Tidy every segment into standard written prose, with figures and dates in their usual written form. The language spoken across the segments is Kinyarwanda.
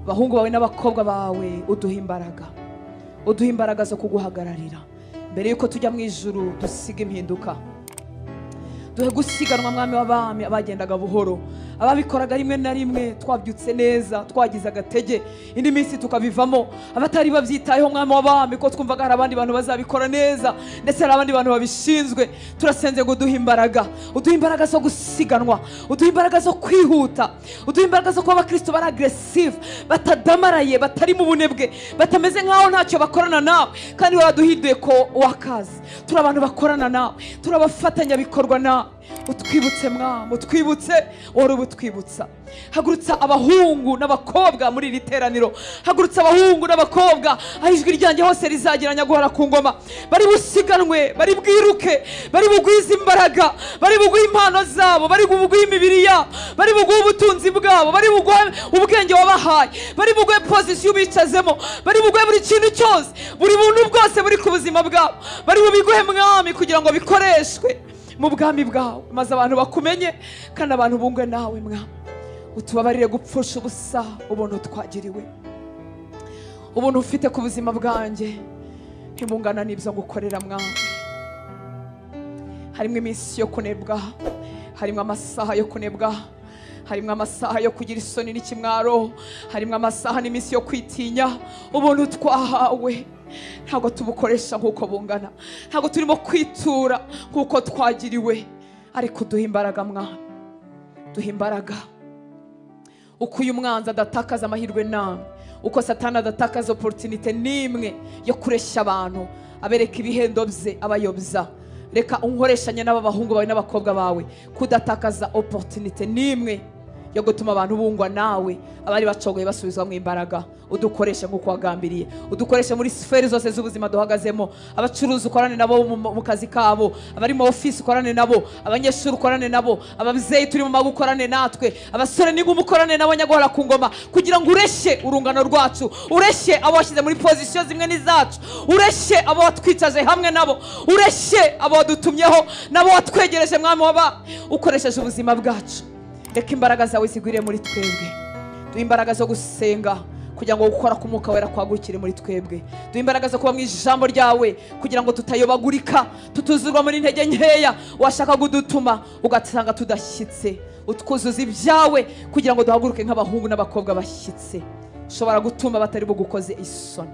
Abahungu bawe n'abakobwa bawe uduha imbaraga, uduha imbaraga zo kuguhagararira. Mbere yuko tujya mu ijuru dusiga impinduka, duhe gusiganwa mwami w'abami. Abagendaga buhoro, ababikoraga rimwe na rimwe twabyutse neza twagize agatege, indi minsi tukabivamo, abatari babyitayeho mwami w'abami, ko twumvaga hari abandi bantu bazabikora neza, ndetse hari abandi bantu babishinzwe. Turasenze ngo uduhe imbaraga, uduhe imbaraga zo gusiganwa, uduhe imbaraga zo kwihuta, uduhe imbaraga zo kuba abakristo bari aggressive, batadamaraye, batari mu bunebwe, batameze nkaho ntacyo bakorana nawe, kandi waraduhinduye ko wakazi. Turi abantu bakorana nawe, turi abafatanyabikorwa nawe. Utwibutse mwami, utwibutse, wari ubutwibutsa. Hagurutsa abahungu n'abakobwa muri iri teraniro, hagurutsa abahungu n'abakobwa aho ijwi ryanjye hose rizageranya guhora ku ngoma. Bari busiganwe, bari bwiruke, bari bugwize imbaraga, bari buguhe impano zabo, bari buguhe imibiri yabo, bari buguhe ubutunzi bwabo, bari buguhe ubwenge wabahaye, bari buguhe pozisiyo ubicazemo, bari buguhe buri kintu cyose, buri buntu bwose buri ku buzima bwabo, bari bubiguhe mwami, kugira ngo bikoreshwe mu bwami bwawe, maze abantu bakumenye kandi abantu bungwe nawe mwami. Utubabarire gupfusha ubusa ubuntu twagiriwe, ubuntu ufite ku buzima bwanjye ntibungana n'ibyo ngukorera mwami. Harimo iminsi yo kunebwa, harimo amasaha yo kunebwa, harimo amasaha yo kugira isoni n'ikimwaro, harimo amasaha n'iminsi yo kwitinya. Ubuntu twahawe ntabwo tubukoresha nk'uko bungana, ntabwo turimo kwitura nk'uko twagiriwe, ariko duha imbaraga mwami, duha imbaraga. Uko uyu mwanzi adatakaza amahirwe namwe, uko Satani adatakaza opportunité n'imwe yo kureshya abantu, abereka ibihendo bye, abayobya. Reka unkoreshanye n'aba bahungu bawe n'abakobwa bawe kudatakaza opportunité n'imwe yo gutuma abantu bungwa nawe, abari bacogoye basubizwa mu imbaraga. Udukoreshe nk'uko wagambiriye, udukoreshe muri sfere zose z'ubuzima duhagazemo. Abacuruzi ukorane nabo mu kazi kabo, abari mu office ukorane nabo, abanyeshuri ukorane nabo, ababyeyi turi mu mago ukorane natwe, abasore n'inkumi ukorane nabo nyaguhora ku ngoma, kugira ngo ureshye urungano rwacu, ureshye abo washyize muri position zimwe n'izacu, ureshye abo watwicaje hamwe nabo, ureshye abo wadutumyeho nabo watwegereje mwami waba ukoresheje ubuzima bwacu. Reka imbaraga zawe zigwire muri twebwe, duhe imbaraga zo gusenga kugira ngo gukora k'umwuka wera kwagukire muri twebwe, duhe imbaraga zo kuba mu ijambo ryawe kugira ngo tutayobagurika, tutuzurwa muri intege nkeya washaka kudutuma ugasanga tudashyitse. Utwuzuza ibyawe kugira ngo duhaguruke nk'abahungu n'abakobwa bashyitse, ushobora gutuma batari bugukoze isoni.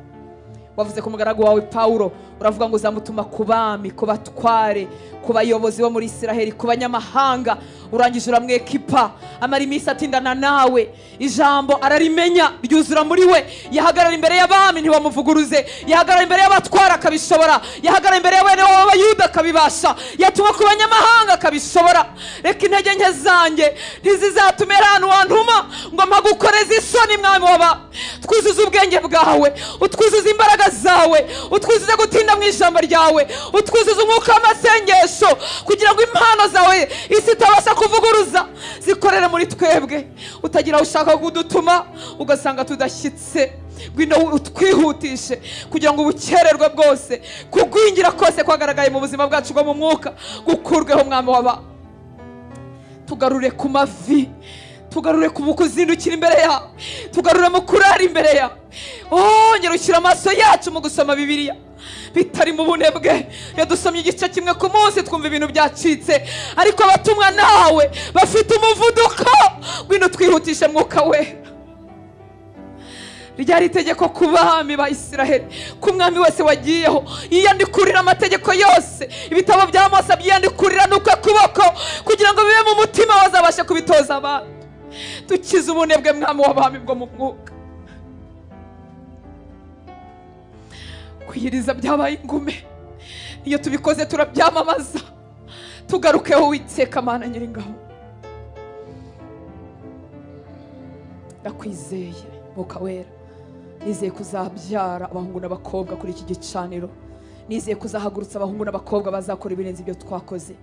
Wavuze ku mugaragu wawe Paulo, uravuga ngo uzamutuma ku bami, ku batware, ku bayobozi bo muri Isiraheli, ku banyamahanga. Urangije uramwekipa, amara iminsi atindana nawe, ijambo ararimenya ryuzura muri we. Yahagarara imbere y'abami ntibamuvuguruze, yahagarara imbere y'abatwara akabishobora, yahagarara imbere y'abene w'Abayuda akabibasha, yatuma ku banyamahanga akabishobora. Reka intege nke zanjye ntizizatumera ahantu wantuma ngo mpagukoreze isoni mwami waba. Twuzuze ubwenge bwawe, utwuzuze imbaraga zawe, utwuzuze gutinda mu ijambo ryawe, utwuzuze umwuka w'amasengesho, kugira ngo impano zawe isi itabasha kuvuguruza zikorere muri twebwe. Utagira ushaka kudutuma ugasanga tudashyitse, ngwino utwihutishe kugira ngo ubukererwe bwose, kugwingira kose kwagaragaye mu buzima bwacu bwo mu mwuka gukurweho mwami waba. Tugarure ku mavi, tugarure ku kuzindukira imbere yawe, tugarure mu kurara imbere yawe. Ongera ushyira amaso yacu mu gusoma Bibiliya bitari mu bunebwe. Iyo dusomye igice kimwe ku munsi twumva ibintu byacitse, ariko abatumwa nawe bafite umuvuduko. Ngwino twihutishe mwuka wera. Ryari itegeko ku bami ba Isiraheli, ku mwami wese wagiyeho yiyandikurira amategeko yose, ibitabo bya Mose byiyandikurira n'ukwe kuboko, kugira ngo bibe mu mutima wazabashe kubitoza abantu. Dukize ubunebwe mwami w'abami bwo mu mwuka. Kwiyiriza byabaye ingume, iyo tubikoze turabyamamaza. Tugarukeho Uwiteka Mana Nyiringabo. Ndakwizeye mwuka wera, nizeye kuzabyara abahungu n'abakobwa kuri iki gicaniro, nizeye kuzahagurutsa abahungu n'abakobwa bazakora ibirenze ibyo twakoze.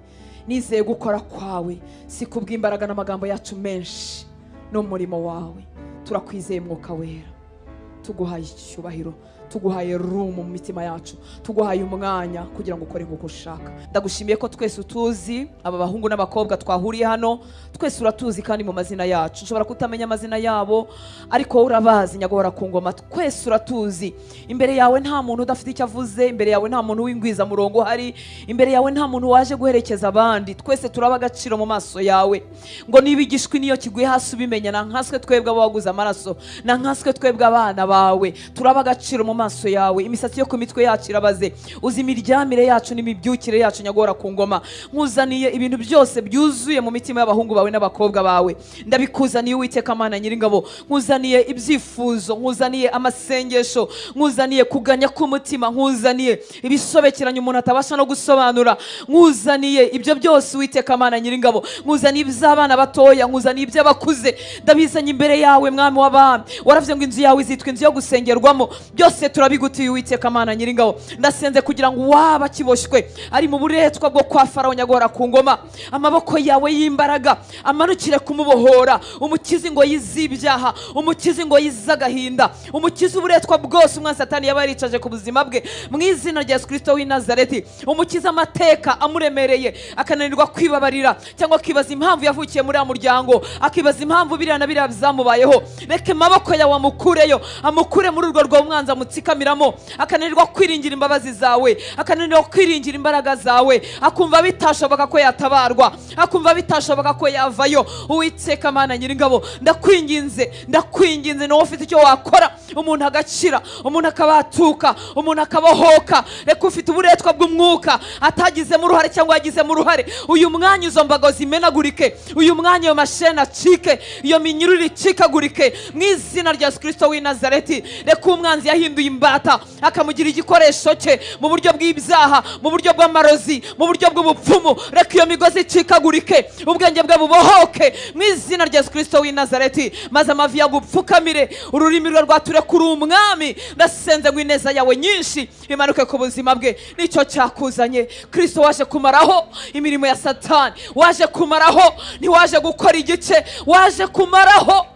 Nizeye gukora kwawe, si kubw'imbaraga n'amagambo yacu menshi, n'umurimo wawe. Turakwizeye mwuka wera, tuguhaye icyubahiro, Tuguhaye room mu mitima yacu, tuguhaye umwanya kugira ngo ukore nk'uko ushaka. Ndagushimiye ko twese utuzi, aba bahungu n'abakobwa twahuriye hano twese uratuzi kandi mu mazina yacu. Nshobora kutamenya amazina yabo ariko wowe urabazi nyagahora ku ngoma, twese uratuzi. Imbere yawe nta muntu udafite icyo avuze, imbere yawe nta muntu w'ingwiza murongo uhari, imbere yawe nta muntu waje guherekeza abandi. Twese turaba agaciro mu maso yawe. Ngo niba igishwi niyo kiguye hasi ubimenya, na nkaswe twebwe abo waguze amaraso, na nkaswe twebwe abana bawe, turaba agaciro mu maso yawe. Imisatsi yo ku mitwe yacu irabaze, uzi imiryamire yacu n'imibyukire yacu nyagahora ku ngoma. Nkuzaniye ibintu byose byuzuye mu mitima y'abahungu bawe n'abakobwa bawe, ndabikuzaniye Uwiteka Mana Nyiringabo. Nkuzaniye ibyifuzo, nkuzaniye amasengesho, nkuzaniye kuganya k'umutima, nkuzaniye ibisobekeranye umuntu atabasha no gusobanura, nkuzaniye ibyo byose Uwiteka Mana Nyiringabo. Nkuzaniye iby'abana batoya, nkuzaniye iby'abakuze, ndabizanye imbere yawe Mwami w'abami. Waravuze ngo inzu yawe izitwa inzu yo gusengerwamo, byose turabigutiye Uwiteka Mana Nyiringabo. Ndasenze kugira ngo waba kiboshywe ari mu buretwa bwo kwa Farawo nyagahora ku ngoma, amaboko yawe y'imbaraga amanukire kumubohora. Umukizi ngo yizibyaha, umukizi ngo yizagahinda, umukizi uburetwa bwose umwanzi Satani yaba yaricaje ku buzima bwe, mu izina rya Yesu Kristo w'i Nazareti. Umukiza amateka amuremereye akananirwa kwibabarira, cyangwa akibaza impamvu yavukiye muri ya muryango, akibaza impamvu biriya na biriya byamubayeho. Reka amaboko yawe amukureyo, amukure muri urwo rwo umwanzi amutsikamiramo, akananirwa kwiringira imbabazi zawe, akananirwa kwiringira imbaraga zawe, akumva bitashoboka ko yatabarwa, akumva bitashoboka ko yavayo. Uwiteka Mana Nyiringabo, ndakwinginze, ndakwinginze, nawe ufite icyo wakora, umuntu agakira, umuntu akabatuka, umuntu akabohoka. Reka ufite uburetwa bw'umwuka atagizemo uruhare cyangwa yagizemo uruhare, uyu mwanya izo mbago zimenagurike, uyu mwanya iyo mashene acike, iyo minyururu icikagurike mu izina rya Yesu Kristo w'i Nazareti. Reka umwanzi yahinduye imbata akamugira igikoresho cye mu buryo bw'ibyaha, mu buryo bw'amarozi, mu buryo bw'ubupfumu, reka iyo migozi icikagurike, ubwenge bwe bubohoke mu izina rya Yesu Kristo w'i Nazareti. Maze amavi yagupfukamire, ururimi rwe rwature kuri umwami. Ndasenze ngo ineza yawe nyinshi imanuke ku buzima bwe. Nicyo cyakuzanye Kristo, waje kumaraho imirimo ya Satani, waje kumaraho, ntiwaje gukora igice, waje kumaraho,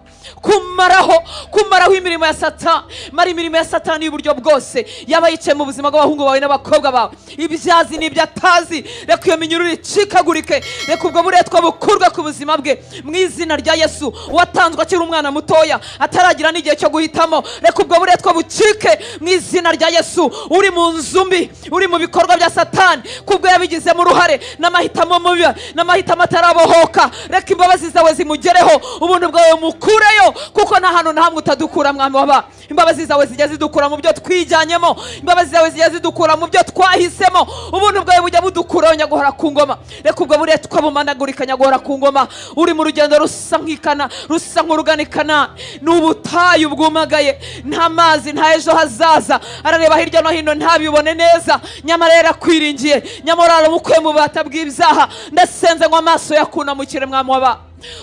kumaraho, kumaraho imirimo ya Satani. Mara imirimo ya Satani y'uburyo bwose yaba yicaye mu buzima bw'abahungu bawe n'abakobwa bawe, ibyazi n'ibyo atazi, reka iyo minyururu icikagurike, reka ubwo buretwa bukurwe ku buzima bwe mu izina rya Yesu. Watanzwe akiri umwana mutoya ataragira n'igihe cyo guhitamo, reka ubwo buretwa bucike mu izina rya Yesu. Uri mu nzu mbi, uri mu bikorwa bya Satani kubwo yabigizemo uruhare n'amahitamo mubi, n'amahitamo atarabohoka, reka imbabazi zawe zimugereho, ubuntu bwawe mukureyo, kuko nta hantu na hamwe utadukura Mwami w'aba. Imbabazi zawe zijya zidukura mu byo twijyanyemo, imbabazi zawe zijya zidukura mu byo twahisemo, ubuntu bwawe bujya budukuraho nyagahora ku ngoma. Reka ubwo buretwa bumanagurika nyagahora ku ngoma. Uri mu rugendo rusa nk'ikana, rusa nk'uruganikana, n'ubutayu bwumagaye, nta mazi, nta ejo hazaza, arareba hirya no hino ntabibone neza, nyamara yarakwiringiye, nyamara aramukuye mu bubata bw'ibyaha. Ndasenze ngo amaso yakunamukire Mwami w'aba,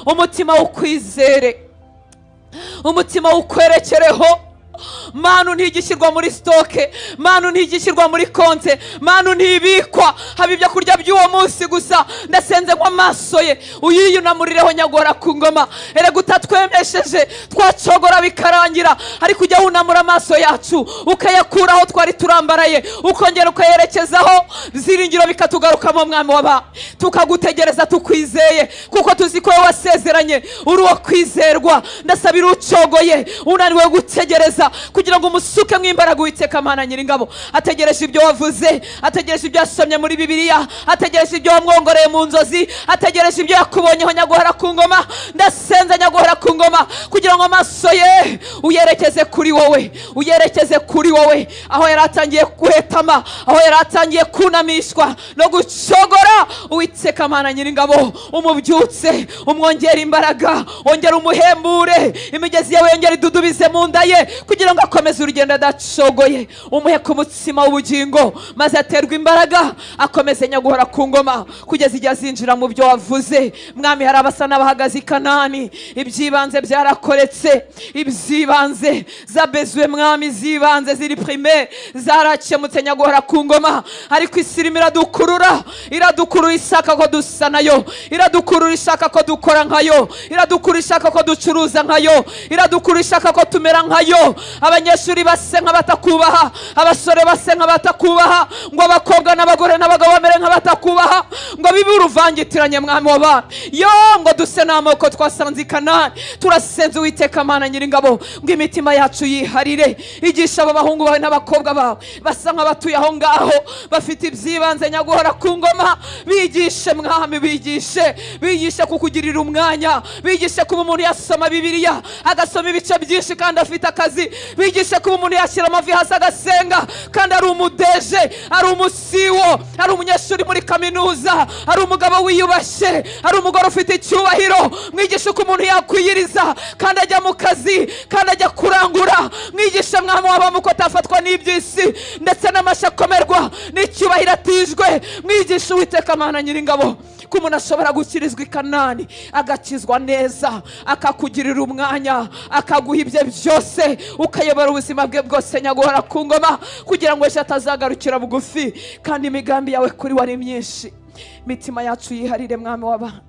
umutima w'ukwizere, umutima w'ukwerekereho. Manu ntigishyirwa muri stoke, manu ntigishyirwa muri konte, manu ntibikwa, haba ibyo kurya by'uwo munsi gusa. Ndasenze ngo amaso ye uyiyunamurireho nyagora ku ngoma. Erega utatwemesheje twacogora bikarangira, ariko ujya wunamura amaso yacu ukayakuraho twari turambaraye, ukongera ukayerekezaho byiringiro bikatugarukamo Mwami w'aba. Tukagutegereza tukwizeye, kuko tuzi ko wowe wasezeranye uri uwo kwizerwa. Ndasabira ucogoye unaniwe gutegereza kugira ngo umusuke mw'imbaraga Uwiteka Mana Nyiringabo. Ategereje ibyo wavuze, ategereje ibyo yasomye muri Bibiliya, ategereje ibyo wamwongoreye mu nzozi, ategereje ibyo yakubonyeho nyagahora ku ngoma. Ndasenze nyagahora ku ngoma kugira ngo amaso ye uyerekeze kuri wowe, uyerekeze kuri wowe. Aho yari atangiye guhetama, aho yari atangiye kunamishwa no gucogora, Uwiteka Mana Nyiringabo umubyutse, umwongere imbaraga, wongere umuhembure, imigezi yawe yongere idudubize mu nda ye kugira ngo akomeze urugendo adacogoye. Umuhe ku mutsima w'ubugingo, maze aterwe imbaraga akomeze nyaguhora ku ngoma kugeza igihe azinjira mu byo wavuze. Mwami, hari abasa n'abahagaze i Kanani, ibyibanze byarakoretse, ibyibanze zabezuwe Mwami, zibanze ziri prime zarakemutse nyaguhora ku ngoma, ariko isi irimo iradukurura, iradukurura ishaka ko dusa nayo, iradukurura ishaka ko dukora nkayo, iradukurura ishaka ko ducuruza nkayo, iradukurura ishaka ko tumera nkayo. Abanyeshuri base nk'abatakubaha, abasore base nk'abatakubaha, ngo abakobwa n'abagore n'abagabo bamere nk'abatakubaha, ngo bibe uruvangitiranye mwami w'abami. Yo ngo duse n'amoko twasanze i Kanani. Turasenze Uwiteka Mana Nyiringabo ngo imitima yacu yiharire. Igisha aba bahungu bawe n'abakobwa bawe basa nk'abatuye aho ngaho, bafite ibyibanze nyaguhora ku ngoma. Bigishe mwami, bigishe, bigishe kukugirira umwanya, bigishe kuba umuntu yasoma Bibiliya agasoma ibice byinshi kandi afite akazi, bigishe kuba umuntu yashyira amavi hasi agasenga kandi ari umudeje, ari umusiwo, ari umunyeshuri muri kaminuza, ari umugabo wiyubashye, ari umugore ufite icyubahiro. Mwigishe ko umuntu yakwiyiriza kandi ajya mu kazi kandi ajya kurangura. Mwigishe mwami w'abami ko atafatwa n'iby'isi ndetse n'amashakomerwa n'icyubahiro atijwe. Mwigishe Uwiteka Mana Nyiringabo ko umuntu ashobora gukirizwa i Kanani agakizwa neza, akakugirira umwanya, akaguha ibye byose, ukayobora ubuzima bwe bwose nyaguhora ku ngoma, kugira ngo ejo atazagarukira bugufi. Kandi imigambi yawe kuri we ari myinshi. Imitima yacu yiharire mwami w'abami,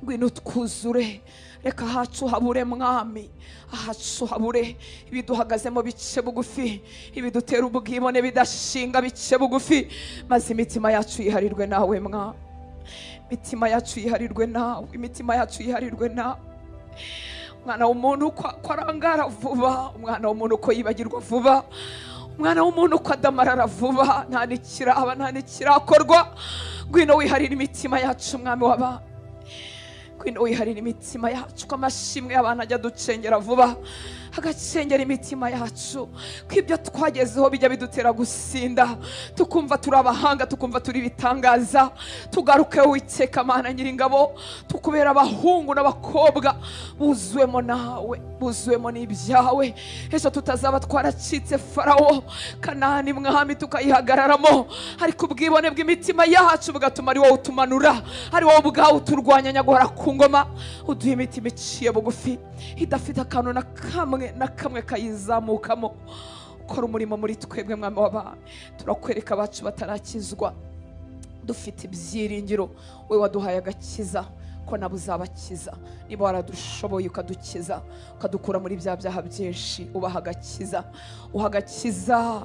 ngwino utwuzure. Reka ahacu habure mwami, ahacu habure ibiduhagazemo bice bugufi, ibidutera ubwibone bidashinga bice bugufi, maze imitima yacu yiharirwe nawe mwami. Imitima yacu yiharirwe nawe, imitima yacu yiharirwe nawe. Umwana w'umuntu ko arangara vuba, umwana w'umuntu ko yibagirwa vuba, umwana w'umuntu ko adamarara vuba, nta n'ikiraba nta n'ikirakorwa. Ngwino wiharire imitima yacu mwami w'abami, ngwino wiharire imitima yacu, ko amashimwe y'abantu ajya ducengera vuba agacengera imitima yacu, ko ibyo twagezeho bijya bidutera gusinda, tukumva turi abahanga, tukumva turi ibitangaza. Tugaruke Uwiteka Mana Nyiringabo, tukubera abahungu n'abakobwa buzuwemo nawe, buzuwemo n'ibyawe. Ejo tutazaba twaracitse Farawo Kanani mwami tukayihagararamo, ariko ubwibone bw'imitima yacu bugatuma ari wowe utumanura, ari wowe ubwawe uturwanya nyaguhora ku ngoma. Uduhe imitima iciye bugufi, idafite akantu na kamwe na kamwe kayizamukamo. Ukora umurimo muri twebwe mwami w'abami. Turakwereka abacu batarakizwa, dufite ibyiringiro we waduhaye agakiza ko nabo uzabakiza. Niba waradushoboye ukadukiza, ukadukura muri bya byaha byinshi, ubaha agakiza, uha agakiza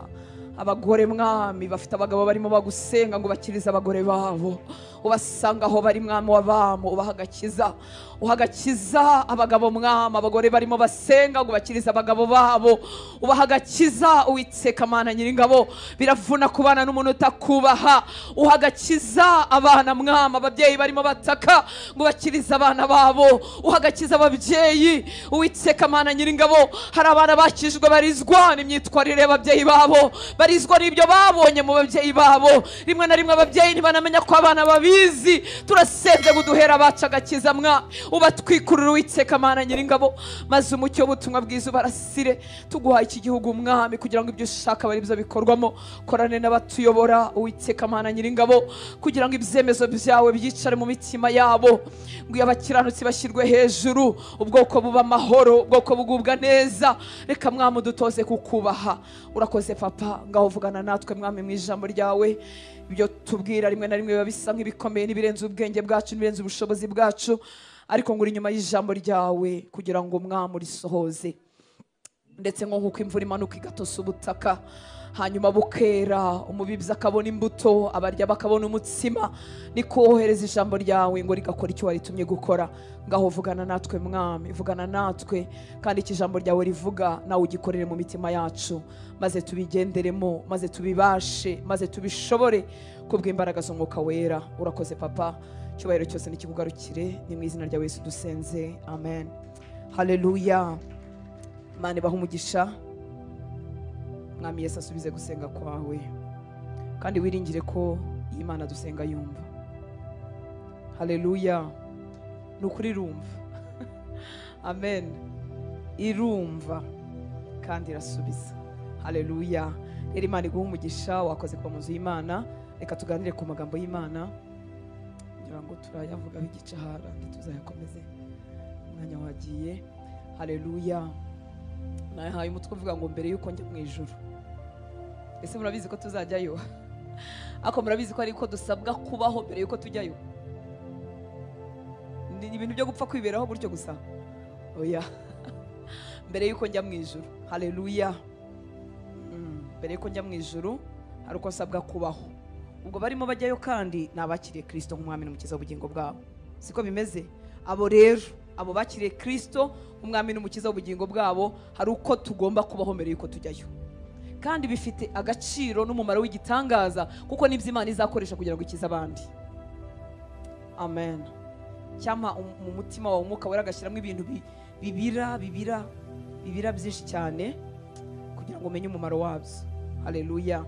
abagore mwami bafite abagabo barimo bagusenga ngo bakirize abagore babo, ubasanga aho bari mwami w'abami, ubaha agakiza, uha agakiza abagabo mwami, abagore barimo basenga ngo bakirize abagabo babo, ubaha agakiza Uwiteka Mana Nyiringabo. Biravuna kubana n'umuntu utakubaha. Uha agakiza abana mwami, ababyeyi barimo bataka ngo bakirize abana babo, uha agakiza ababyeyi Uwiteka Mana Nyiringabo. Hari abana bakijwe barizwa n'imyitwarire y'ababyeyi babo, barizwa n'ibyo babonye mu babyeyi babo. Rimwe na rimwe ababyeyi ntibanamenya ko abana babizi. Turasenze guduhera abacu agakiza mwa, ubatwikurura Uwiteka Mana Nyiringabo, maze umucyo w'ubutumwa bwiza ubarasire. Tuguhaye iki gihugu mwami, kugira ngo ibyo ushaka bari byo bikorwamo. Korane n'abatuyobora Uwiteka Mana Nyiringabo, kugira ngo ibyemezo byawe byicare mu mitima yabo, ngo abakiranutsi bashyirwe hejuru, ubwoko buba amahoro, ubwoko bugubwa neza. Reka mwami udutoze kukubaha. Urakoze papa, ngaho vugana natwe mwami mu ijambo ryawe. Ibyo tubwira rimwe na rimwe biba bisa nk'ibikomeye n'ibirenze ubwenge bwacu n'ibirenze ubushobozi bwacu, ariko ngo uri inyuma y'ijambo ryawe kugira ngo mwami urisohoze. Ndetse nko nk'uko imvura imanuka igatosa ubutaka, hanyuma bukera, umubibyi akabona imbuto, abarya bakabona umutsima, niko wohereza ijambo ryawe ngo rigakora icyo waritumye gukora. Ngaho vugana natwe mwami, vugana natwe, kandi iki jambo ryawe rivuga nawe ugikorere mu mitima yacu, maze tubigenderemo, maze tubibashe, maze tubishobore kubw'imbaraga z'Umwuka Wera. Urakoze papa, icyubahiro cyose nikikugarukire, ni mu izina rya Yesu dusenze, amen. Haleluya. Imana ibahe umugisha. Mwami Yesu asubize gusenga kwawe, kandi wiringire ko iyi Mana dusenga yumva. Haleluya. Ni ukuri irumva. Amen. Irumva kandi irasubiza. Haleluya. Rero Imana iguhe umugisha, wakoze kuba mu nzu y'Imana. Reka tuganire ku magambo y'Imana, ngira ngo turayavugaho igice ahandi tuzayakomeze, umwanya wagiye. Haleluya. Nahaye umutwe uvuga ngo mbere yuko njya mu ijuru. Ese murabizi ko tuzajyayo? Ako murabizi ko ariko dusabwa kubaho mbere yuko tujyayo? Ni ibintu byo gupfa kwiberaho gutyo gusa? Oya. Mbere yuko njya mu ijuru, haleluya, mbere yuko njya mu ijuru hari uko nsabwa kubaho. Ubwo barimo bajyayo kandi ni abakiriye Kristo nk'umwami n'umukiza w'ubugingo bwabo, siko bimeze? Abo rero, abo bakiriye Kristo nk'umwami n'umukiza w'ubugingo bwabo, hari uko tugomba kubaho mbere yuko tujyayo. Kandi bifite agaciro n'umumaro w'igitangaza, kuko nibyo Imana izakoresha kugira ngo ikize abandi. Amen. Cyampa mu mutima wawe Umwuka Wera agashyiramo ibintu bibira bibira bibira byinshi cyane, kugira ngo umenye umumaro wabyo. Haleluya.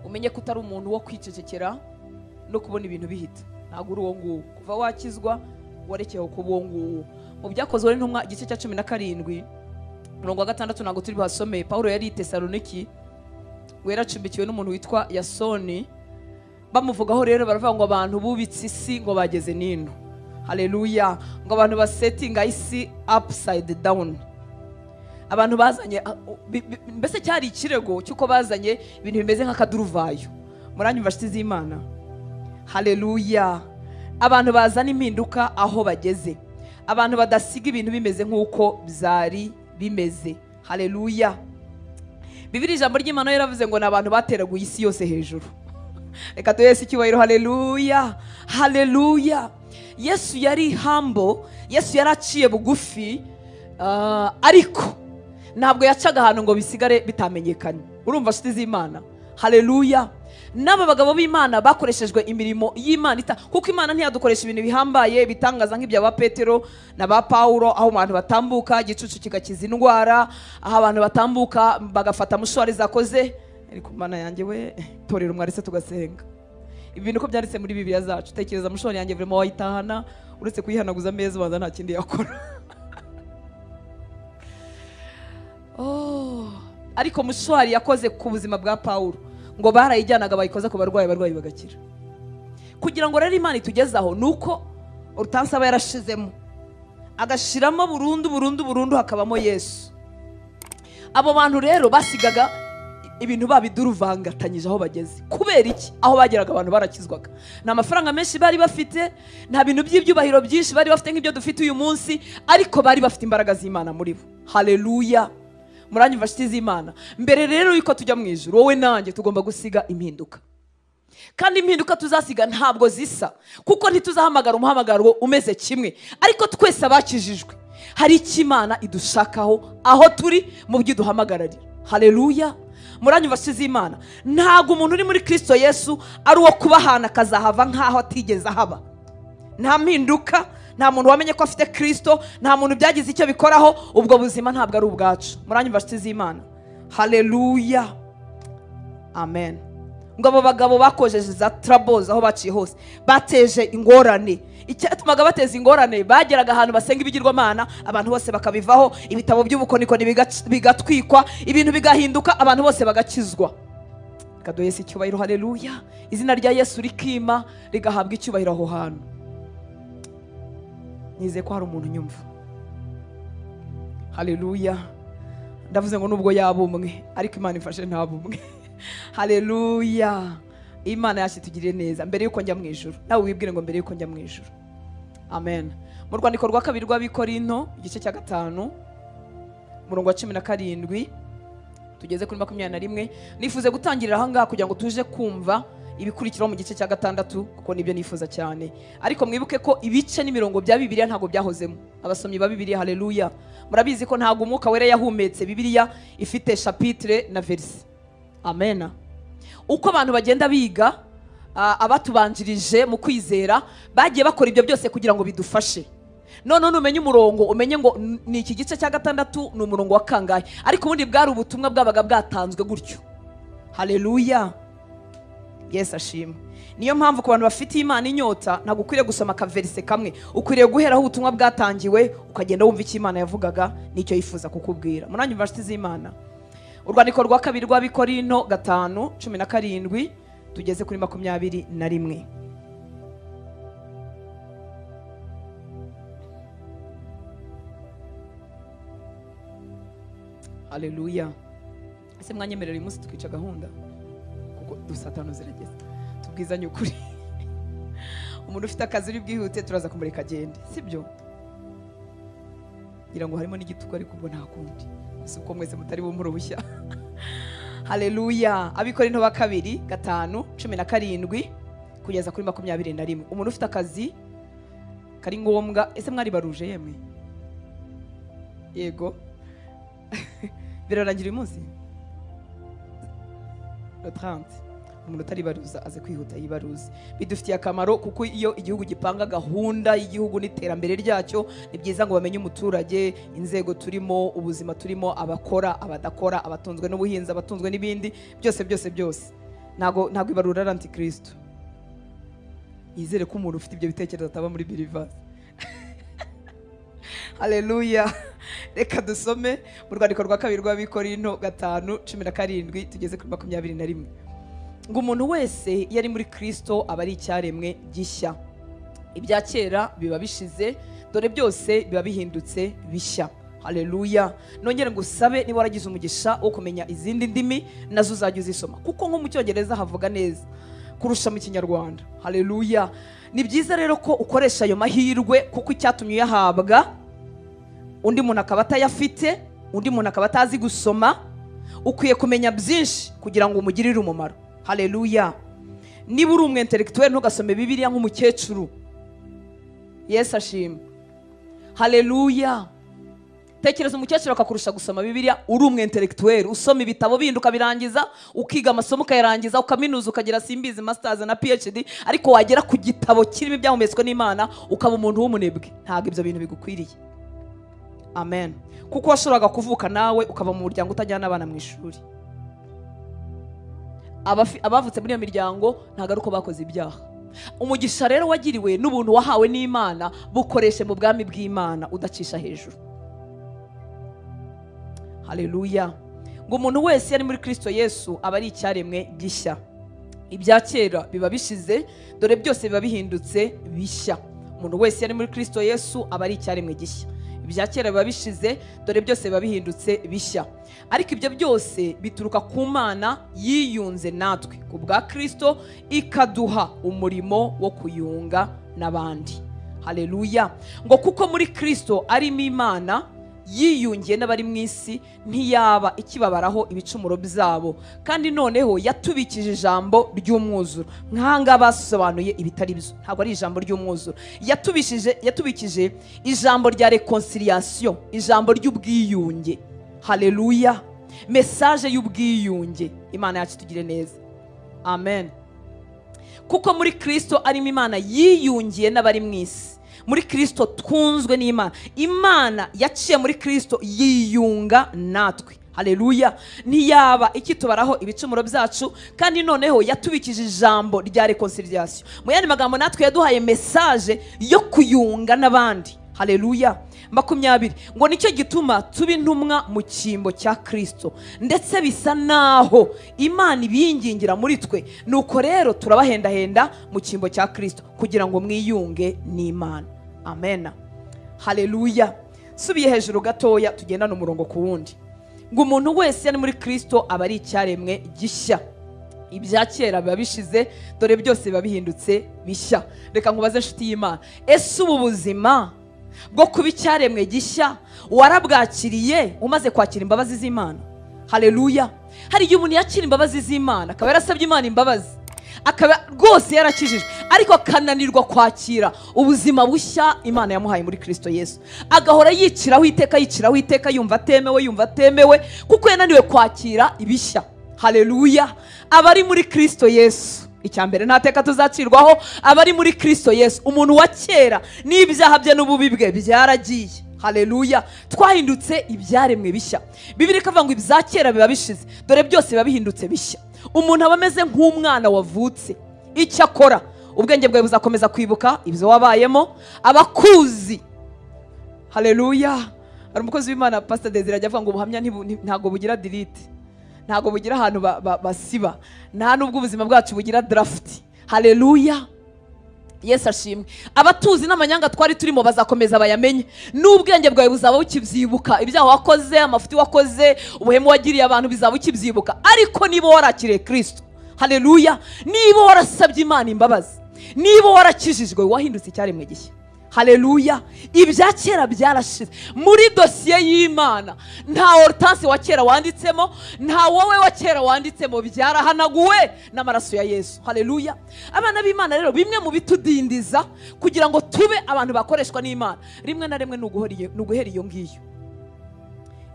Umenye ko utari umuntu wo kwicecekera no kubona ibintu bihita. Ntabwo uri uwo nguwo. Kuva wakizwa warekewe kuba uwo nguwo. Mu Byakozwe n'Intumwa igice cya 17 umurongo wa 6, ntabwo turi buhasome. Pawulo yari i Tesaloniki, ngo yaracumbikiwe n'umuntu witwa Yasoni. Bamuvugaho rero baravuga ngo abantu bubitse isi ngo bageze nino. Haleluya. Ngo abantu basetinga isi upside down. Abantu bazanye, mbese cyari ikirego cy'uko bazanye ibintu bimeze nk'akaduruvayo. Muranyumva nshuti z'Imana? Haleluya. Abantu bazana impinduka aho bageze, abantu badasiga ibintu bimeze nk'uko byari bimeze. Haleluya. Bibiri ijambo ry'Imana yaravuze ngo ni abantu bateraguye isi yose hejuru. Reka duhe Yesu icyubahiro. Haleluya, haleluya. Yesu yari humble, Yesu yaraciye bugufi, ariko ntabwo yacaga ahantu ngo bisigare bitamenyekanye. Urumva nshuti z'Imana? Haleluya. N'aba bagabo b'Imana bakoreshejwe imirimo y'Imana, kuko Imana ntiyadukoresha ibintu bihambaye bitangaza nk'ibya ba Petero na ba Paulo, aho abantu batambuka igicucu kigakiza indwara, aho abantu batambuka bagafata mushwari zakoze. Ariko Mana yanjye we, torera umwarese tugasenga. Ibintu ko byanditse muri Bibiliya zacu, tekereza mushwari yanjye vrema wayitahana, uretse kuyihanaguza ameza ubanza nta kindi yakora. Oh, ariko mushwari yakoze ku buzima bwa Paulo, ngo barayijyanaga bayikoza ku barwayi, abarwayi bagakira. Kugira ngo rero Imana itugezaho nuko Hortense aba yarashizemo, agashiramo burundu burundu burundu, hakabamo Yesu. Abo bantu rero basigaga ibintu babiduruvangatanyije aho bageze. Kubera iki? Aho bageraga abantu barakizwaga. Nta mafaranga menshi bari bafite, nta bintu by'ibyubahiro byinshi bari bafite nk'ibyo dufite uyu munsi, ariko bari bafite imbaraga z'Imana muri bo. Haleluya. Muranyumva nshuti z'Imana? Mbere rero yuko tujya mu ijuru, wowe nanjye tugomba gusiga impinduka. Kandi impinduka tuzasiga ntabwo zisa, kuko ntituzahamagara umuhamagaro umeze kimwe, ariko twese abakijijwe hari icyo Imana idushakaho aho turi mu byo iduhamagararira. Haleluya. Muranyumva nshuti z'Imana? Ntabwo umuntu uri muri Kristo Yesu ari uwo kubahana akazahava nk'aho atigeze ahaba. Nta mpinduka, nta muntu wamenye ko afite Kristo, nta muntu byagize icyo bikoraho. Ubwo buzima ntabwo ari ubwacu. Muranyumva nshuti z'Imana? Haleluya, amen. Ngo abo bagabo bakojeje za troubles aho baciye hose, bateje ingorane. Icyatumaga bateza ingorane, bageraga ahantu basenga ibigirwamana, abantu bose bakabivaho, ibitabo by'ubukonikoni bigatwikwa, ibintu bigahinduka, abantu bose bagakizwa. Reka duhe Yesu icyubahiro. Haleluya. Izina rya Yesu rikima rigahabwa icyubahiro aho hantu. Nizeye ko hari umuntu unyumva. Haleluya. Ndavuze ngo nubwo yaba umwe, ariko Imana ifashe ntaba umwe. Haleluya. Imana yacu itugirire neza mbere yuko njya mu ijuru. Nawe wibwire ngo mbere yuko njya mu ijuru. Amen. Mu rwandiko rwa kabiri rw'Abikorinto igice cya 5 umurongo wa 17 tugeze kuri 21, nifuze gutangirira aha ngaha kugira ngo tuje kumva ibikurikiraho mu gice cya 6, kuko nibyo nifuza cyane. Ariko mwibuke ko ibice n'imirongo bya Bibiliya ntabwo byahozemo. Abasomyi ba Bibiliya, haleluya, murabizi ko ntabwo Umwuka Wera yahumetse Bibiliya ifite chapitre na verse. Amen. Uko abantu bagenda biga, abatubanjirije mu kwizera bagiye bakora ibyo byose kugira ngo bidufashe. None umenye umurongo, umenye ngo ni iki gice cya 6 ni umurongo wa kangahe. Ariko ubundi bwari ubutumwa bwabaga bwatanzwe gutyo. Haleluya. Yesu ashimwe. Niyo mpamvu ku bantu bafite Imana inyota ntabwo ukwiriye gusoma akaverise kamwe, ukwiriye guheraho ubutumwa bwatangiwe ukagenda wumva icyo Imana yavugaga n'icyo yifuza kukubwira. Muranyumva nshuti z'Imana? Urwandiko rwa kabiri rw'Abikorinto 5:17 tugeze kuri 21. Haleluya. Ese mwanyemerera uyu munsi tukica gahunda, kuko dusatano zirageze. Tubwizanye ukuri. Umuntu ufite akazi uri bwihute turaza kumureka agende, sibyo? Ngira ngo harimo n'igitugu ariko ubwo nta kundi, si uko mwese mutari bumpe uruhushya. Haleluya. Abikorinto ba kabiri 5:17 kugeza kuri 21. Umuntu ufite akazi kari ngombwa, ese mwari baruje yemwe? Yego. Birarangira uyu munsi le 30. Umuntu utaribaruza aze kwihuta yibaruze, bidufitiye akamaro kuko iyo igihugu gipanga gahunda y'igihugu n'iterambere ryacyo, ni byiza ngo bamenye umuturage, inzego turimo, ubuzima turimo, abakora, abadakora, abatunzwe n'ubuhinzi, abatunzwe n'ibindi byose byose byose. Ntago ibarura ari antikristo. Yizere ko umuntu ufite ibyo bitekerezo ataba muri believers. Haleluya. Reka dusome mu rwandiko rwa kabiri rw'Abikorinto 5:17 tugeze kuri 21. Ngo umuntu wese iyo ari muri Kristo aba ari icyaremwe gishya, ibya kera biba bishize, dore byose biba bihindutse bishya. Haleluya. Nongere ngusabe, niba waragize umugisha wo kumenya izindi ndimi nazo uzajya uzisoma, kuko nko mu Cyongereza havuga neza kurusha mu Kinyarwanda. Haleluya. Ni byiza rero ko ukoresha ayo mahirwe, kuko icyatumye uyahabwa undi muntu akaba atayafite, undi muntu akaba atazi gusoma. Ukwiye kumenya byinshi kugira ngo umugirire umumaro. Haleluya. Niba uri umu intellectuel ntugasome Bibiliya nk'umukecuru. Yesu ashimwe. Haleluya. Tekereza umukecuru akakurusha gusoma Bibiliya, uri umu intellectuel usoma ibitabo bindi ukabirangiza, ukiga amasomo ukayarangiza, ukaminuza ukagira simbizi masters na PhD, ariko wagera ku gitabo kirimo ibyahumetswe n'Imana ukaba umuntu w'umunebwe. Ntabwo ibyo bintu bigukwiriye. Amen. Kuko washoboraga kuvuka nawe ukaba mu muryango utajyana abana mu ishuri. Abavutse muri iyo miryango ntabwo ari uko bakoze ibyaha. Umugisha rero wagiriwe n'ubuntu wahawe n'Imana bukoreshe mu bwami bw'Imana udacisha hejuru. Haleluya. Ngo umuntu wese yari muri Kristo Yesu aba ari icyaremwe gishya, ibya kera biba bishize, dore byose biba bihindutse bishya. Umuntu wese yari muri Kristo Yesu aba ari icyaremwe gishya, ibya kera biba bishize, dore byose biba bihindutse bishya. Ariko ibyo byose bituruka ku Mana yiyunze natwe ku bwa Kristo, ikaduha umurimo wo kuyunga n'abandi. Haleluya. Ngo kuko muri Kristo arimo Imana yiyungiye n'abari mu isi, ntiyaba ikibabaraho ibicumuro byabo, kandi noneho yatubikije ijambo ry'umwuzuro. Nk'aha basobanuye ibitari byo, ntabwo ari ijambo ry'umwuzuro. Yatubikije ijambo rya reconciliation, ijambo ry'ubwiyunge. Haleluya. Message y'ubwiyunge. Imana yacu tugire neza. Amen. Kuko muri Kristo arimo Imana yiyungiye n'abari mu isi. Muri Kristo twunzwe n'Imana. Imana yaciye muri Kristo yiyunga natwe. Haleluya. Ntiyaba ikitubaraho ibicumuro byacu, kandi noneho yatubikije ijambo rya reconciliation. Mu yandi magambo natwe yaduhaye message yo kuyunga n'abandi. Haleluya. 20. Ngo nicyo gituma tuba intumwa mu cyimbo cya Kristo, ndetse bisa naho Imana ibingingira muri twe, nuko rero turabahendahenda mu cyimbo cya Kristo kugira ngo mwiyunge n'Imana. Amen. Haleluya. Subiye hejuru gatoya tugendana umurongo ku wundi. Ngo umuntu wese yari muri Kristo aba ari icyaremwe gishya, ibya kera biba bishize, dore byose biba bihindutse bishya. Reka nkubaze inshuti y'Imana, ese ubu buzima bwo kuba icyaremwe gishya warabwakiriye umaze kwakira imbabazi z'Imana? Haleluya. Hari igihe umuntu yakira imbabazi z'Imana akaba yarasabye Imana imbabazi, akaba rwose yarakijijwe, ariko akananirwa kwakira ubuzima bushya Imana yamuhaye muri Kristo Yesu, agahora yiciraho iteka, yiciraho iteka, yumva atemewe, yumva atemewe, kuko yananiwe kwakira ibishya. Haleluya. Abari muri Kristo Yesu, icya mbere nta teka tuzacirwaho. Abari muri Kristo Yesu, umuntu wa kera n'ibyaha bye n'ububi bwe byaragiye. Haleluya. Twahindutse ibyaremwe bishya. Bibiliya ikavuga ngo ibya kera biba bishize, dore byose biba bihindutse bishya. Umuntu aba ameze nk'umwana wavutse. Icyo akora, ubwenge bwawe buzakomeza kwibuka ibyo wabayemo, abakuzi. Haleluya. Hari umukozi w'Imana Pastor Desire ajya avuga ngo ubuhamya ntabwo bugira delete, ntabwo bugira ahantu basiba, nta nubwo ubuzima bwacu bugira draft. Haleluya. Yesu ashimwe. Abatuzi n'amanyanga twari turimo bazakomeza bayamenye, n'ubwenge bwawe buzaba bukibyibuka, ibyaha wakoze, amafuti wakoze, ubuhemu wagiriye abantu bizaba bukibyibuka. Ariko niba warakiriye Kristo, haleluya, niba warasabye Imana imbabazi, niba warakijijwe, wahindutse icyaremwe gishya. Haleluya. Ibya kera byarashize. Muri dosiye y'Imana nta Hortense wa kera wanditsemo, nta wowe wa kera wanditsemo, byarahanaguwe n'amaraso ya Yesu. Haleluya. Abana b'Imana rero, bimwe mu bitudindiza kugira ngo tube abantu bakoreshwa n'Imana, rimwe na rimwe ni uguhera iyo ngiyo.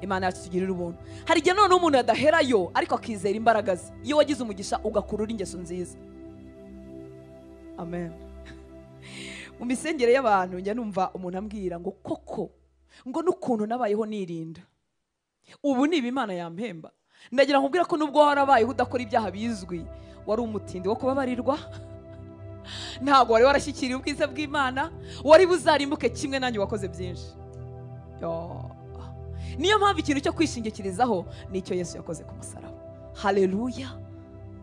Imana yacu tugirira ubuntu. Hari igihe noneho umuntu adaherayo ariko akizera imbaraga ze. Iyo wagize umugisha ugakurura ingeso nziza. Amen. Mu misengere y'abantu njya numva umuntu ambwira ngo koko ngo n'ukuntu nabayeho nirinda, ubu niba Imana yampemba. Ndagira nkubwira ko nubwo warabayeho udakora ibyaha bizwi, wari umutindi wo kubabarirwa, ntabwo wari warashyikiriye ubwiza bw'Imana, wari buzarimbuke kimwe nanjye wakoze byinshi. Niyo mpamvu ikintu cyo kwishingikirizaho nicyo Yesu yakoze ku musaraba. Haleluya.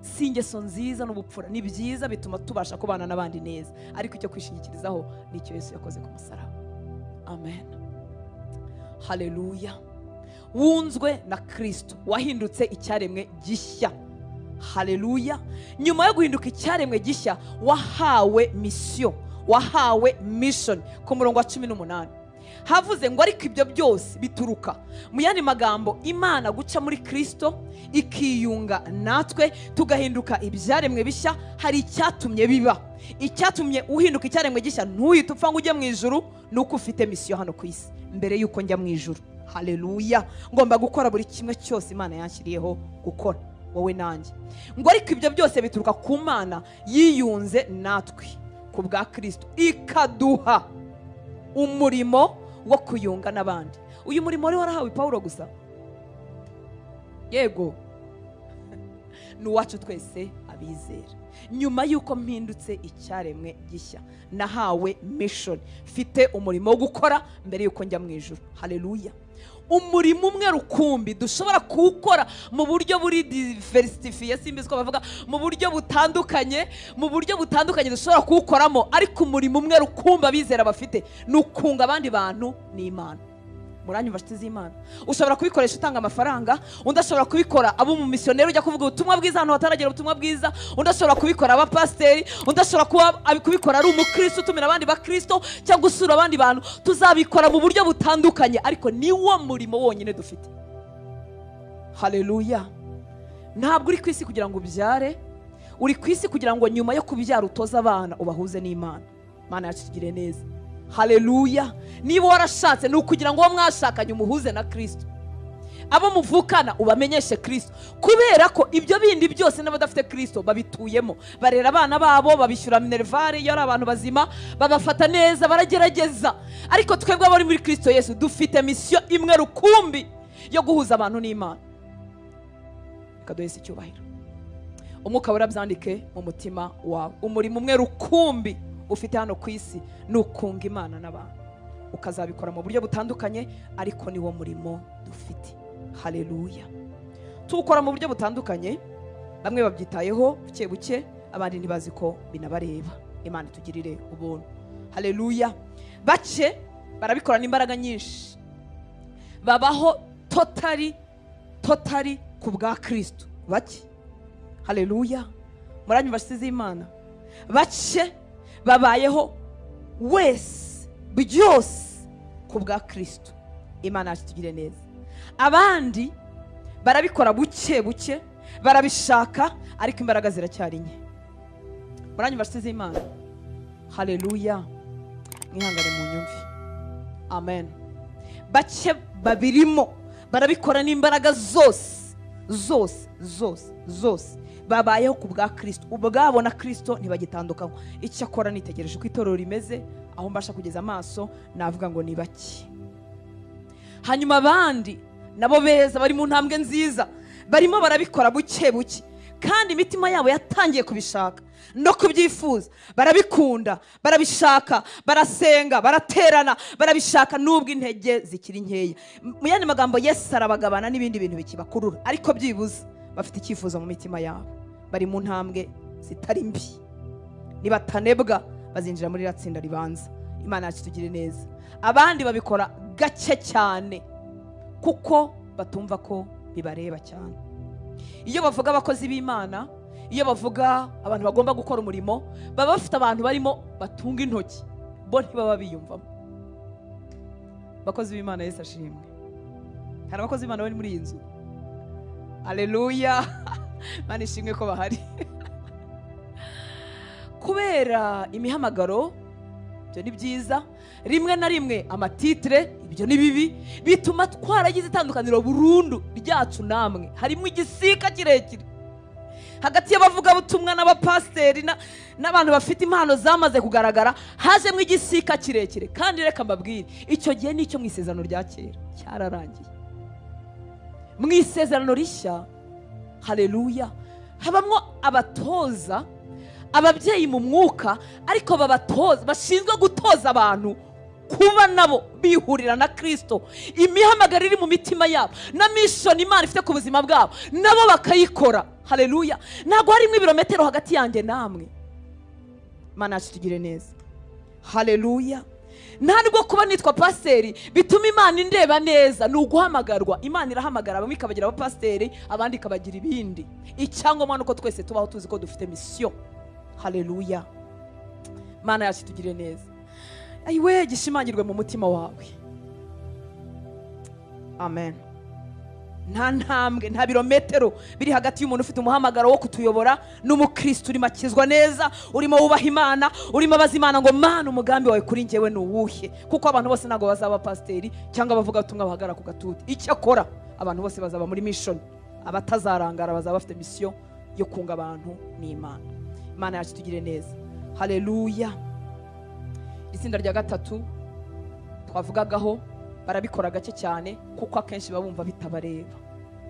Si ingeso nziza n'ubupfura ni byiza, bituma tubasha kubana n'abandi neza, ariko icyo kwishingikirizaho nicyo Yesu yakoze ku musaraba. Amen. Haleluya. Wunzwe na Kristo, wahindutse icyaremwe gishya. Haleluya. Nyuma yo guhinduka icyaremwe gishya, wahawe mission, wahawe mission. Ku murongo wa 18 havuze ngo ariko ibyo byose bituruka, mu yandi magambo, Imana guca muri Kristo ikiyunga natwe tugahinduka ibyaremwe bishya. Hari icyatumye biba. Icyatumye uhinduka icyaremwe gishya ntuhite upfa ngo ujye mu ijuru, nuko ufite misiyo hano ku isi. Mbere yuko njya mu ijuru, haleluya, ngomba gukora buri kimwe cyose Imana yanshyiriyeho gukora, wowe nanjye. Ngo ariko ibyo byose bituruka ku Mana yiyunze natwe ku bwa Kristo, ikaduha umurimo wo kuyunga n'abandi. Uyu murimo wari warahawe Paulo gusa? Yego, ni uwacu twese abizera. Nyuma y'uko mpindutse icyaremwe gishya, nahawe mission, mfite umurimo wo gukora mbere y'uko njya mu ijuru. Haleluya. Umurimo umwe rukumbi dushobora kuwukora mu buryo buri diversifiye, simbizi ko bavuga, mu buryo butandukanye, mu buryo butandukanye dushobora kuwukoramo, ariko umurimo umwe rukumbi abizera bafite ni ukunga abandi bantu n'Imana. Muranyumva nshuti z'Imana? Ushobora kubikoresha utanga amafaranga, undi ashobora kubikora aba umumisiyoneri ujya kuvuga ubutumwa bwiza ahantu hataragera ubutumwa bwiza, undi ashobora kubikora aba pasiteri, undi ashobora kubikora ari umukristo utumira abandi bakristo cyangwa usura abandi bantu. Tuzabikora mu buryo butandukanye, ariko niwo murimo wonyine dufite. Haleluya. Ntabwo uri ku isi kugira ngo ubyare, uri ku isi kugira ngo nyuma yo kubyara utoze abana ubahuze n'Imana. Imana yacu tugire neza. Haleluya. Niba warashatse ni ukugira ngo uwo mwashakanye umuhuze na Kristo, abo muvukana ubamenyeshe Kristo, kubera ko ibyo bindi byose n'abadafite Kristo babituyemo. Barera abana babo, babishyura minervare iyo ari abantu bazima, babafata neza, baragerageza. Ariko twebwe abari muri Kristo Yesu dufite misiyo imwe rukumbi yo guhuza abantu n'Imana. Reka duhese icyubahiro. Umwuka wera byandike mu mutima wawe. Umurimo umwe rukumbi ufite hano ku isi ni ukunga Imana n'abantu. Ukazabikora mu buryo butandukanye, ariko niwo murimo dufite. Haleluya. Tuwukora mu buryo butandukanye, bamwe babyitayeho buke buke, abandi ntibazi ko binabareba. Imana itugirire ubuntu. Haleluya. Bake barabikora n'imbaraga nyinshi, babaho totally totally ku bwa Kristo. Bake. Haleluya. Muranyumva nshuti z'Imana? Bake babayeho wese byose ku bwa Kristo. Imana yacu tugire neza. Abandi barabikora buke buke, barabishaka, ariko imbaraga ziracyari nke. Muranyumva nshuti z'Imana? Haleluya. Mwihangane mu nyumve. Amen. Bake babirimo barabikora n'imbaraga zose zose zose zose, babayeho ku bwa Kristo. Ubwabo na Kristo ntibagitandukanywa. Icyakora nitegereje uko itorero rimeze, aho mbasha kugeza amaso, navuga ngo ni bake. Hanyuma abandi nabo beza bari mu ntambwe nziza, barimo barabikora buke buke, kandi imitima yabo yatangiye kubishaka no kubyifuza, barabikunda, barabishaka, barasenga, baraterana, barabishaka nubwo intege zikiri nkeya. Mu yandi magambo, Yesu arabagabana n'ibindi bintu bikibakurura, ariko byibuze bafite icyifuzo mu mitima yabo, bari mu ntambwe zitari mbi. Nibatanebwa bazinjira muri iriya tsinda ribanza. Imana yacu tugire neza. Abandi babikora gake cyane kuko batumva ko bibareba cyane. Iyo bavuga abakozi b'Imana, iyo bavuga abantu bagomba gukora umurimo, baba bafite abantu barimo batunga intoki Bo ntibaba biyumvamo. Bakozi b'Imana, Yesu ashimwe. Hari abakozi b'Imana bari muri iyi nzu? Aleluya, Imana ishimwe ko bahari. Kubera imihamagaro, ibyo ni byiza, rimwe na rimwe amatitre, ibyo ni bibi, bituma twaragize itandukaniro burundu ryacu namwe. Harimo igisika kirekire hagati y'abavugabutumwa n'abapasiteri n'abantu bafite impano zamaze kugaragara, hajemo igisika kirekire. Kandi reka mbabwire, icyo gihe nicyo mu isezerano rya kera cyararangiye. Mu isezerano rishya, haleluya, habamwo abatoza, ababyeyi mu mwuka, ariko babatoza bashinzwe gutoza abantu kuba nabo bihurira na Kristo. Imihamagaro iri mu mitima yabo na mission Imana ifite ku buzima bwabo nabo bakayikora. Haleluya. Ntabwo harimo ibirometero hagati yanjye namwe. Imana yacu tugire neza. Haleluya. Ntabwo kuba nitwa pasiteri bituma Imana indeba neza, ni uguhamagarwa. Imana irahamagara bamwe ikabagira abapasiteri, abandi ikabagira ibindi. Icyangombwa nuko twese tubaho tuzi ko dufite mission. Haleluya. Imana yacu tugire neza. Ayiwe, gishimangirwe mu mutima wawe. Amen. Nta ntambwe, nta birometero biri hagati y'umuntu ufite umuhamagaro wo kutuyobora n'umukristo urimo akizwa neza, urimo wubaha Imana, urimo abaza Imana ngo Mana umugambi wawe kuri njyewe ni uwuhe? Kuko abantu bose ntabwo bazaba pasiteri cyangwa abavuga ubutumwa bahagarara ku gatuti. Icyakora abantu bose bazaba muri mission, abatazarangara bazaba bafite mission yo kunga abantu n'Imana. Imana yacu tugire neza. Haleluya. Itsinda rya gatatu twavugagaho barabikora gake cyane, kuko akenshi babumva bitabareba.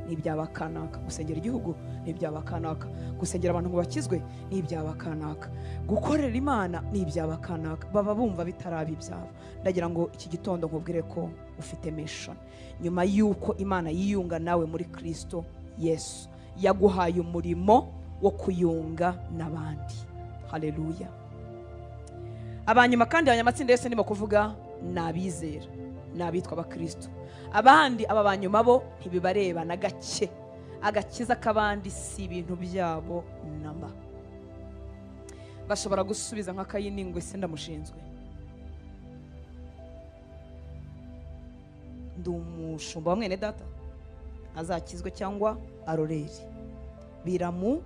Ni ibyabakanaka gusengera igihugu, ni ibyabakanaka gusengera abantu ngo bakizwe, ni ibyabakanaka gukorera Imana, ni ibyabakanaka. Baba bumva bitaraba ibyabo. Ndagira ngo iki gitondo nkubwire ko ufite mission. Nyuma yuko Imana yiyunga nawe muri Kristo Yesu, yaguhaye umurimo wo kuyunga n'abandi. Haleluya. Abanyuma kandi abanyamatsinda yose ndimo kuvuga ni abizera, ni abitwa abakristo. Abandi aba banyuma bo ntibibareba na gake. Agakiza k'abandi si ibintu byabo namba. Bashobora gusubiza nka Kayini ngo ese ndamushinzwe, ndi umushumba wa mwene data, azakizwe cyangwa arorere. Biramu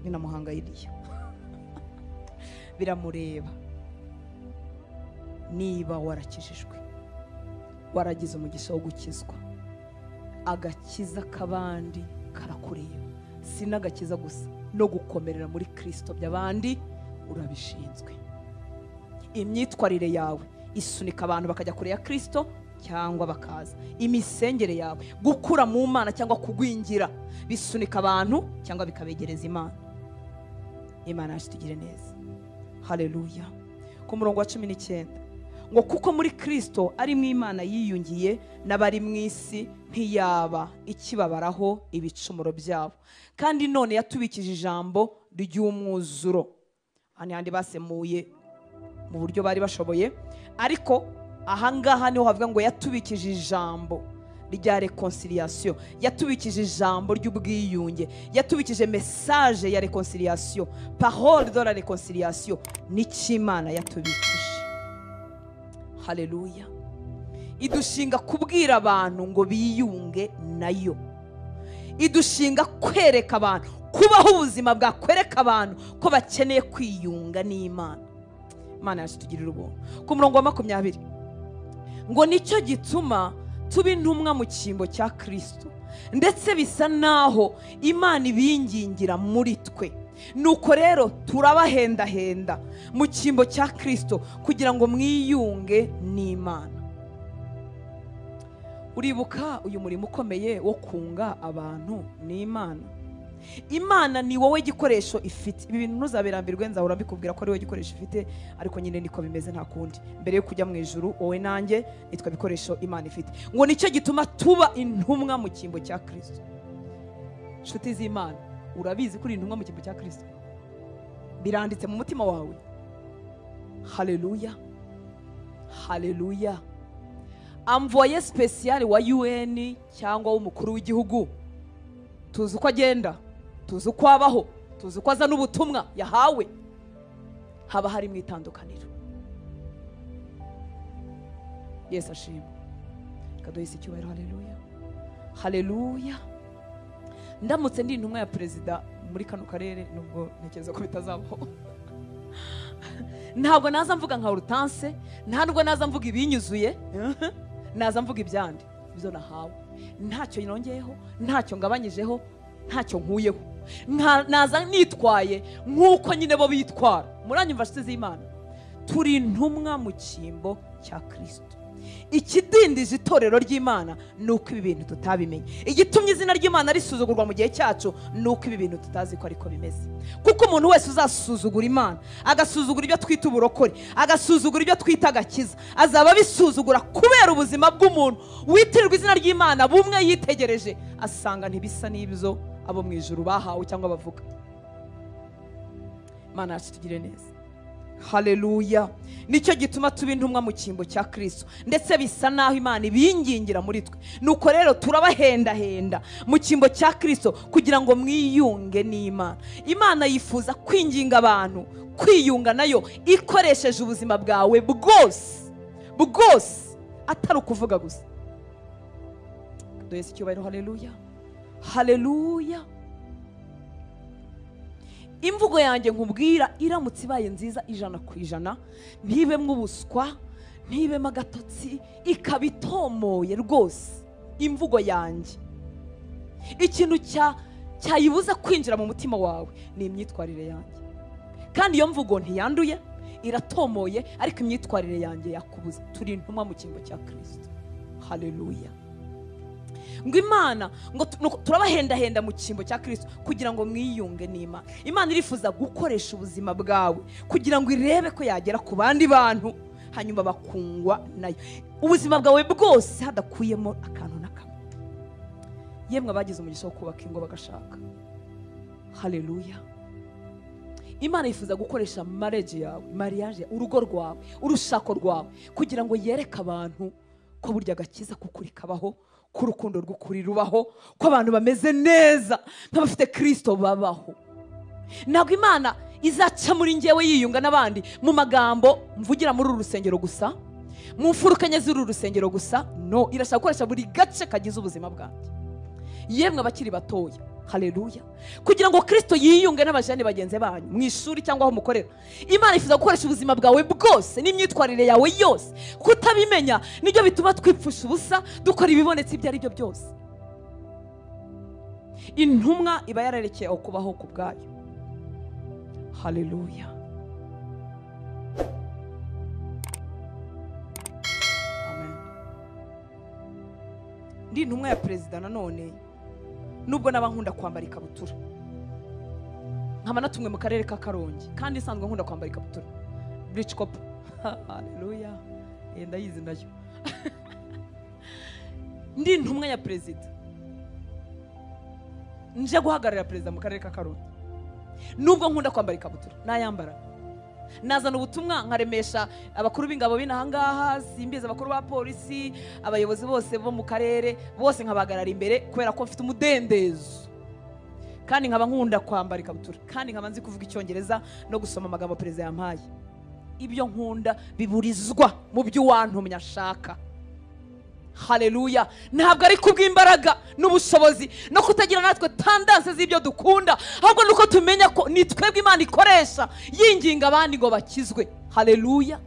binamuhangayiriye, biramureba. Niba warakijijwe, waragize umugisha wo gukizwa, agakiza k'abandi karakureba. Si n'agakiza gusa, no gukomerera muri Kristo by'abandi urabishinzwe. Imyitwarire yawe isunika abantu bakajya kure ya Kristo cyangwa bakaza. Imisengere yawe, gukura mu Mana cyangwa kugwingira, bisunika abantu cyangwa bikabegereza Imana. Imana yacu tugire neza. Haleluya. Ku murongo wa 19 ngo kuko muri Kristo ari mu Imana yiyungiye n'abari mu isi, ntiyaba ikibabaraho ibicumuro byabo, kandi none yatubikije ijambo ry'umwuzuro. Hano handi basemuye mu buryo bari bashoboye, ariko ahangaha niho havuga ngo yatubikije ijambo rya reconciliation, yatubikije ijambo ry'ubwiyunge, yatubikije message ya reconciliation, parole de la reconciliation, n'Imana yatubikije. Haleluya. Idushinga kubwira abantu ngo biyunge nayo. Idushinga kwereka abantu, kubaho ubuzima bwa kwereka abantu ko bakeneye kwiyunga n'Imana. Imana yacu tugirira ubuntu. Ku murongo wa 20 ngo nicyo gituma tuba intumwa mu cyimbo cya Kristo, ndetse bisa naho Imana ibingingira muri twe. Nuko rero turabahendahenda mu cyimbo cya Kristo kugira ngo mwiyunge n'Imana. Uribuka uyu murimo ukomeye wo kunga abantu n'Imana. Imana ni wowe gikoresho ifite. Ibi bintu ntuzabirambirwe, nzahora mbikubwira ko ari wowe gikoresho ifite, ariko nyine niko bimeze nta kundi. Mbere yo kujya mu ijuru wowe nanjye nitwa bikoresho Imana ifite. Ngo nicyo gituma tuba intumwa mu cyimbo cya Kristo. Nshuti z'Imana, urabizi kuri intumwa mu cyimbo cya Kristo? Biranditse mu mutima wawe. Haleluya. Haleluya. Envoyé spécial wa UN cyangwa w'umukuru w'igihugu, tuzi uko agenda, tuzi uko abaho, tuzi uko azana ubutumwa yahawe. Haba hari mu itandukaniro. Yesu ashimwe. Kaduhise icyubahiro. Haleluya, haleluya. Ndamutse ndi intumwa ya perezida muri kano karere, nubwo ntekereza ko bitazabaho, ntabwo naza mvuga nka Hortense, ntabwo naza mvuga ibinyuzuye, naza mvuga ibyandi ibyo nahawe, ntacyo nongeyeho, ntacyo ngabanyijeho, ntacyo nkuyeho. Naza nitwaye nk'uko nyine bo bitwara. Muranyumva nshuti z'Imana? Turi intumwa mu cyimbo cya Kristo. Ikidindije itorero ry'Imana ni uko ibi bintu tutabimenye. Igitumye izina ry'Imana risuzugurwa mu gihe cyacu ni uko ibi bintu tutazi ko ariko bimeze. Kuko umuntu wese uzasuzugura Imana, agasuzugura ibyo twita uburokore, agasuzugura ibyo twita agakiza, azaba abisuzugura kubera ubuzima bw'umuntu witirirwa izina ry'Imana bumwe yitegereje asanga ntibisa n'ibyo abo mu ijuru bahawe cyangwa bavuga. Imana yacu tugire neza. Haleluya. Nicyo gituma tuba intumwa mu cyimbo cya Kristo, ndetse bisa naho Imana ibingingira muri twe. Nuko rero turabahendahenda mu cyimbo cya Kristo kugira ngo mwiyunge n'Imana. Imana yifuza kwinginga abantu kwiyunga nayo ikoresheje ubuzima bwawe bwose bwose, atari ukuvuga gusa. Duhese icyubahiro. Haleluya, haleluya. Imvugo yanjye nkubwira iramutse ibaye nziza 100%, ntibemwe ubuswa, ntibemo agatotsi, ikaba itomoye rwose. Imvugo yanjye, ikintu cyayibuza kwinjira mu mutima wawe ni imyitwarire yanjye. Kandi iyo mvugo ntiyanduye, iratomoye, ariko imyitwarire yanjye yakubuza. Turi intumwa mu cyimbo cya Kristo. Haleluya. Ngo Imana ngo turabahendahenda mu cyimbo cya Kristo kugira ngo mwiyunge n'Imana. Imana irifuza gukoresha ubuzima bwawe kugira ngo irebe ko yagera ku bandi bantu, hanyuma bakungwa nayo. Ubuzima bwawe bwose hadakuyemo akantu na kamwe. Yemwe abagize umugisha wo kubaka ingo bagashaka. Haleluya. Imana yifuza gukoresha marriage yawe, mariage, urugo rwawe, urushako rwawe, kugira ngo yereke abantu ko burya agakiza kukuri kabaho, ko urukundo rw'ukuri rubaho, ko abantu bameze neza nk'abafite Kristo babaho. Ntabwo Imana izaca muri njyewe yiyunga n'abandi mu magambo mvugira muri uru rusengero gusa, mu mfuruka enye z'uru rusengero gusa. No, irashaka gukoresha buri gace kagize ubuzima bwanjye. Yemwe abakiri batoya, haleluya, kugira ngo Kristo yiyunge n'abajene bagenzi banyu mu ishuri cyangwa aho mukorera. Imana ifuza gukoresha ubuzima bwawe bwose n'imyitwarire yawe yose. Kutabimenya nibyo bituma twipfusha ubusa, dukora ibibonetse ibyo ari byo byose. Intumwa iba yararekeye aho kubaho ku bwayo. Haleluya. Amen. Ndi intumwa ya perezida nanone, nubwo naba nkunda kwambara ikabutura, nkaba natumwe mu karere ka Karongi, kandi isanzwe nkunda kwambara ikabutura bridge cop. Haleluya, yenda yizi nayo. Ndi intumwa ya perezida, nje guhagararira perezida mu karere ka Karongi. Nubwo nkunda kwambara ikabutura, nayambara, nazana ubutumwa nkaremesha abakuru b'ingabo b'inahangaha, simbiza abakuru ba polisi, abayobozi bose bo mu karere bose nkabagarara imbere, kubera ko mfite umudendezo, kandi nkaba nkunda kwambara ikabutura, kandi nkaba nzi kuvuga Icyongereza no gusoma amagambo perezida yampaye. Ibyo nkunda biburizwa mu byo uwantumye ashaka. Haleluya. Ntabwo ari kubw'imbaraga n'ubushobozi no kutagira natwe tandanse z'ibyo dukunda, ahubwo nuko tumenya ko ni twebwe Imana ikoresha yinginga abandi ngo bakizwe. Haleluya.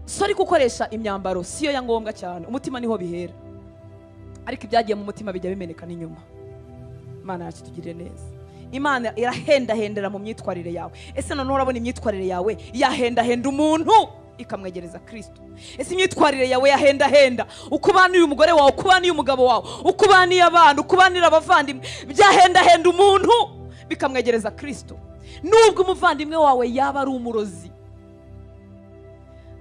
Sori gukoresha imyambaro siyo ya ngombwa cyane, umutima niho bihera, ariko ibyagiye mu mutima bijya bimeneka n'inyuma. Imana yacu tugirire neza. Imana irahendahendera mu myitwarire yawe. Ese none urabona imyitwarire yawe yahendahenda umuntu ikamwegereza Kristo? Ese imyitwarire yawe yahendahenda uko ubaniye umugore wawe, uko ubaniye umugabo wawe, uko ubaniye abana, uko ubanira abavandimwe, byahendahenda umuntu bikamwegereza Kristo? Nubwo umuvandimwe wawe yaba ari umurozi.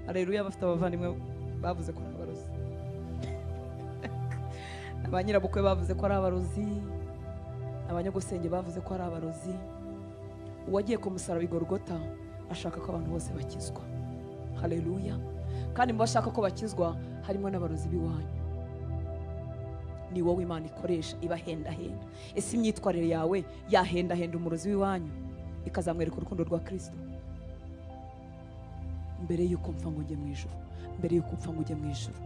Haleluya. Bafite abavandimwe bavuze ko ari abarozi, abanyirabukwe bavuze ko ari abarozi, abanyagusenge bavuze ko ari abarozi. Uwagiye ku musaraba i Golgotha ashaka ko abantu bose bakizwa. Haleluya. Kandi mu bashaka ko bakizwa harimo n'abarozi b'iwanyu. Ni wowe Imana ikoresha ibahendahenda. Ese imyitwarire yawe yahendahenda umurozi w'iwanyu ikazamwereka urukundo rwa Kristo? Mbere yuko mpfa ngo ujye mu ijuru, mbere yuko mpfa ngo ujye mu ijuru,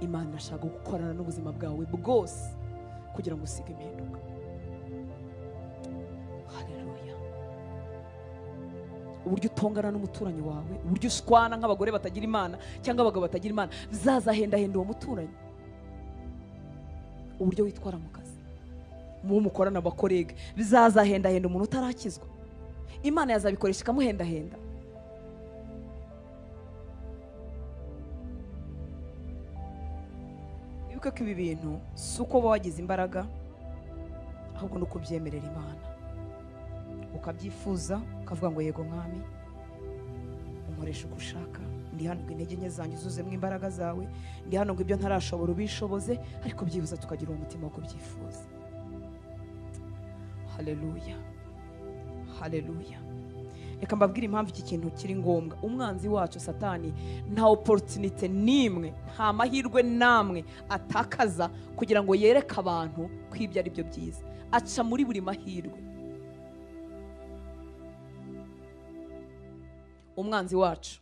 Imana irashaka gukorana n'ubuzima bwawe bwose kugira ngo usige impinduka. Haleluya. Uburyo utongana n'umuturanyi wawe, uburyo ushwana nk'abagore batagira Imana cyangwa abagabo batagira Imana, bizazahendahenda uwo muturanyi. Uburyo witwara mu kazi, mu mukorana abakorega, bizazahendahenda umuntu utarakizwa. Imana yazabikoresha ikamuhendahenda. Wibuke ko ibi bintu si uko uba wagize imbaraga, ahubwo ni uko ubyemerera Imana, ukabyifuza, ukavuga ngo yego mwami, unkoresha uko ushaka, ndi hano ngo intege nke zanjye uzuzemo imbaraga zawe, ndi hano ngo ibyo ntarashobora ubishoboze, ariko byibuze tukagira uwo mutima wo kubyifuza. Haleluya, haleluya. Reka mbabwire impamvu iki kintu kiri ngombwa. Umwanzi wacu Satani nta opportunity nimwe, nta mahirwe namwe atakaza kugira ngo yereke abantu ko ibyo ari byo byiza. Aca muri buri mahirwe. Umwanzi wacu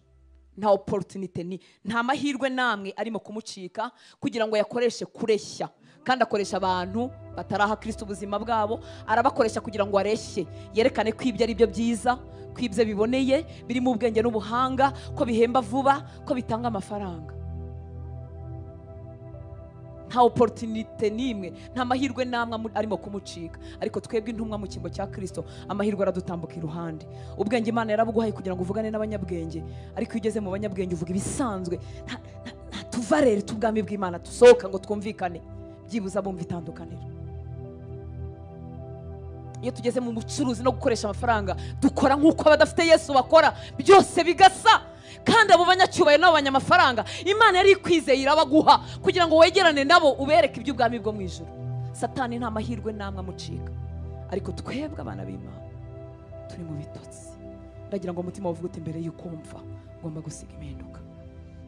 nta opportunity ni nta mahirwe namwe arimo kumucika kugira ngo yakoreshe kureshya, kandi akoresha abantu bataraha Kristo ubuzima bwabo, arabakoresha kugira ngo areshye, yerekane ko ibyo ari byo byiza, ko ibyo biboneye biri mu bwenge n'ubuhanga, ko bihemba vuba, ko bitanga amafaranga. Nta opportunity nimwe, nta mahirwe namwe arimo kumucika. Ariko twebwe intumwa mu cyimbo cya Kristo, amahirwe aradutambuka iruhande. Ubwenge Imana yarabuguhaye kugira ngo uvugane n'abanyabwenge, ariko iyo ugeze mu banyabwenge uvuga ibisanzwe, nta tuvarere tubwami bw'Imana tusohoka ngo twumvikane, byibuza bumva itandukaniro. Iyo tugeze mu bucuruzi no gukoresha amafaranga, dukora nk'uko abadafite Yesu bakora, byose bigasa. Kandi abo banyacyubahiro n'abanyamafaranga Imana yari ikwizeye irabaguha kugira ngo wegerane nabo ubereke iby'ubwami bwo mu ijuru. Satani nta mahirwe namwe amucika, ariko twebwe abana b'Imana turi mu bitotsi. Ndagira ngo umutima uvuge uti mbere y'uko mva ngomba gusiga impinduka,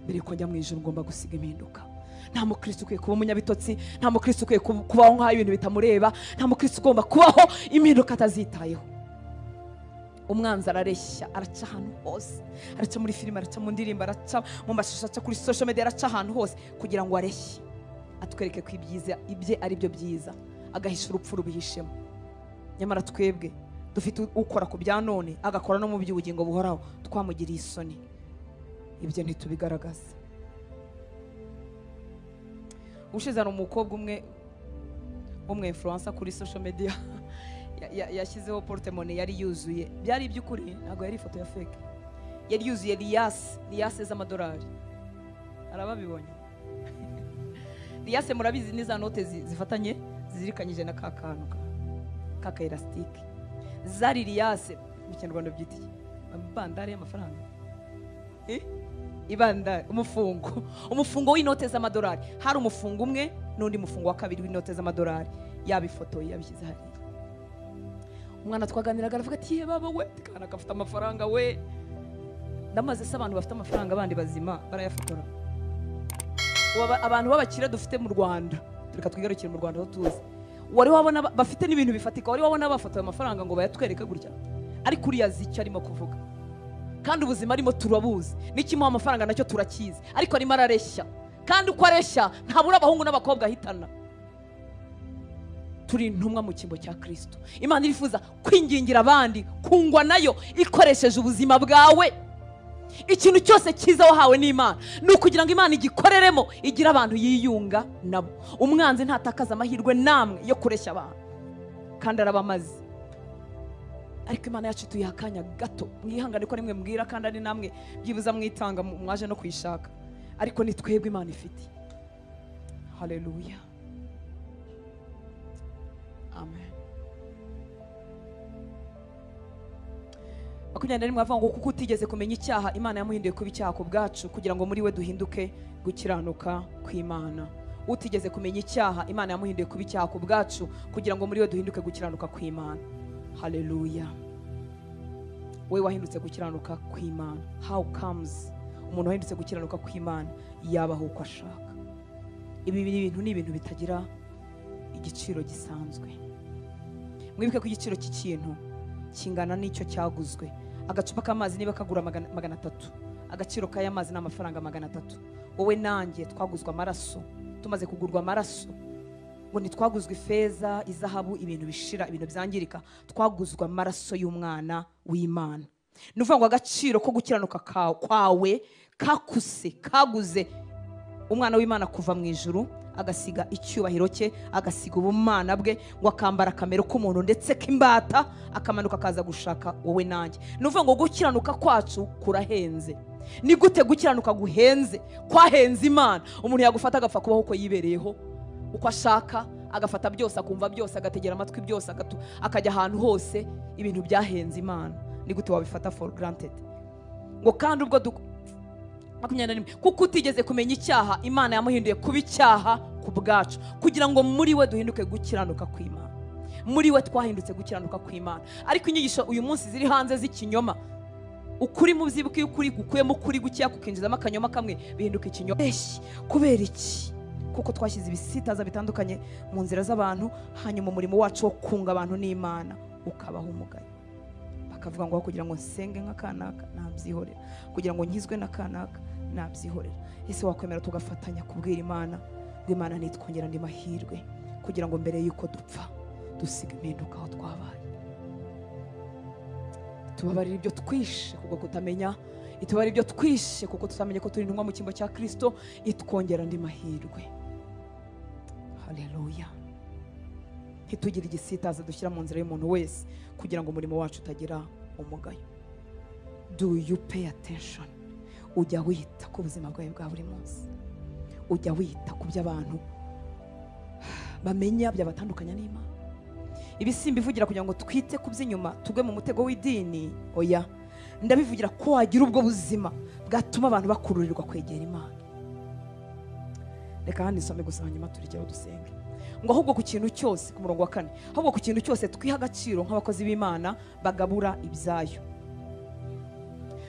mbere y'uko njya mu ijuru ngomba gusiga impinduka. Nta mukristo ukwiye kuba umunyabitotsi, nta mukristo ukwiye kubaho nk'aho ibintu bitamureba, nta mukristo ugomba kubaho impinduka atazitayeho. Umwanzi arareshya, araca ahantu hose, araca muri filime, araca mu ndirimbo, araca mu mashusho, araca kuri social media, araca ahantu hose kugira ngo areshye, atwereke ko ibyiza ibye ari byo byiza, agahisha urupfu rubihishemo. Nyamara twebwe dufite ukora ku bya none agakora no mu by'ubugingo buhoraho, twamugiriye isoni, ibyo ntitubigaragaza. Ushize hari umukobwa umwe w'umu influencer kuri social media yashyizeho porte-monnaie yari yuzuye, byari iby'ukuri, ntabwo yari ifoto ya fake, yari yuzuye liyase z'amadolari. Arababibonye liyase murabizi ni za note zifatanye zizirikanyije na ka kantu ka elastique, zari liyase mu Kinyarwanda byita iki? Bandari y'amafaranga, ibandari, umufungo w'inote z'amadolari. Hari umufungo umwe n'undi mufungo wa kabiri w'inote z'amadolari, yabifotoye yabishyize hariya. Umwana twaganiraga aravuga ati ye baba we, kana gafite amafaranga we. Ndamaze se abantu bafite amafaranga bandi bazima barayafotora. Abantu b'abakire dufite mu Rwanda, reka twigarukire mu Rwanda aho tuzi, wari wabona bafite n'ibintu bifatika, wari wabona bafotoye amafaranga ngo bayatwereke gutya? Ariko uriya azi icyo arimo kuvuga, kandi ubuzima arimo turabuzi, n'ikimuha amafaranga nacyo turakizi, ariko arimo arareshya, kandi uko areshya ntabura abahungu n'abakobwa ahitana. Turi intumwa mu cyimbo cya Kristo. Imana irifuza kwingingira abandi kungwa nayo ikoresheje ubuzima bwawe. Ikintu cyose cyiza wahawe n'Imana ni ukugira ngo Imana igikoreremo, igira abantu yiyunga nabo. Umwanzi ntatakaza amahirwe namwe yo kureshya abantu, kandi arabamaze. Ariko Imana yacu tuyiha akanya gato, mwihangane ko nimwe mbwira, kandi ari namwe byibuza mwitanga mwaje no kuyishaka, ariko ni twebwe Imana ifite. Haleluya, amen. 21 avuga ngo kuko utigeze kumenya icyaha, Imana yamuhinduye kuba icyaha ku bwacu, kugira ngo muri we duhinduke gukiranuka kw'Imana. Utigeze kumenya icyaha, Imana yamuhinduye kuba icyaha ku bwacu, kugira ngo muri we duhinduke gukiranuka kw'Imana. Haleluya. We wahindutse gukiranuka kw'Imana. How comes umuntu wahindutse gukiranuka kw'Imana yabaho uko ashaka? Ibi bintu ni ibintu bitagira igiciro gisanzwe. Mwibuke ko igiciro cy'ikintu kingana n'icyo cyaguzwe. Agacupa k'amazi niba kagura 300, Agaciro k'aya mazi ni amafaranga 300. Wowe nanjye twaguzwe amaraso, tumaze kugurwa amaraso. Ngo ntitwaguzwe ifeza, izahabu, ibintu bishira, ibintu byangirika, twaguzwe amaraso y'umwana w'Imana. Ni ukuvuga ngo agaciro ko gukiranuka kwawe kakuse, kaguze umwana w'Imana kuva mu ijuru, agasiga icyubahiro cye, agasiga ubumana bwe, ngo akambara akamero k'umuntu ndetse k'imbata, akamanuka akaza gushaka wowe nanjye. Ni ukuvuga ngo gukiranuka kwacu kurahenze. Ni gute gukiranuka guhenze? Kwahenze Imana. Umuntu yagufata agapfa kubaho uko yibereyeho, uko ashaka, agafata byose, akumva byose, agategera amatwi byose, akajya ahantu hose. Ibintu byahenze Imana. Ni gute wabifata for granted? Ngo kandi ubwo 21, kuko utigeze kumenya icyaha, Imana yamuhinduye kuba icyaha ku bwacu, kugira ngo muri we duhinduke gukiranuka kw'Imana. Muri we twahindutse gukiranuka kw'Imana. Ariko inyigisho uyu munsi ziri hanze z'ikinyoma, ukuri mu byibuke, ukuri gukuyemo ukuri gukiya kukinjizamo akanyoma kamwe, bihinduka ikinyoma. Kubera iki? Kuko twashyize ibisitaza bitandukanye mu nzira z'abantu, hanyuma umurimo wacu wo kunga abantu n'Imana ukabaho umugayo. Bakavuga ngo kugira ngo nsenge nka kanaka nabyihorera, kugira ngo nkizwe na kanaka nabyihorera. Ese wakwemera tugafatanya kubwira Imana ngo Imana nitwongera andi mahirwe, kugira ngo mbere yuko dupfa dusiga impinduka aho twabaye? Tubabarira ibyo twishe kuko kutamenya, itubarira ibyo twishe kuko tutamenye ko turi intumwa mu cyimbo cya Kristo, itwongera andi mahirwe. Haleluya. Ntitugire igisitaza dushyira mu nzira y'umuntu wese, kugira ngo umurimo wacu utagira umugayo. Do you pay attention? Ujya wita ku buzima bwawe bwa buri munsi? Ujya wita ku byo abantu bamenya byabatandukanya n'Imana? Ibisimba ivugira kugira ngo twite ku by'inyuma tugwe mu mutego w'idini? Oya, ndabivugira ko wagira ubwo buzima bwatuma abantu bakururirwa kwegera Imana. Reka hano isome gusa, hanyuma turikeraho dusenge. Ngo ahubwo ku kintu cyose, ku murongo wa 4, ahubwo ku kintu cyose twiha agaciro nk'abakozi b'Imana bagabura ibyayo.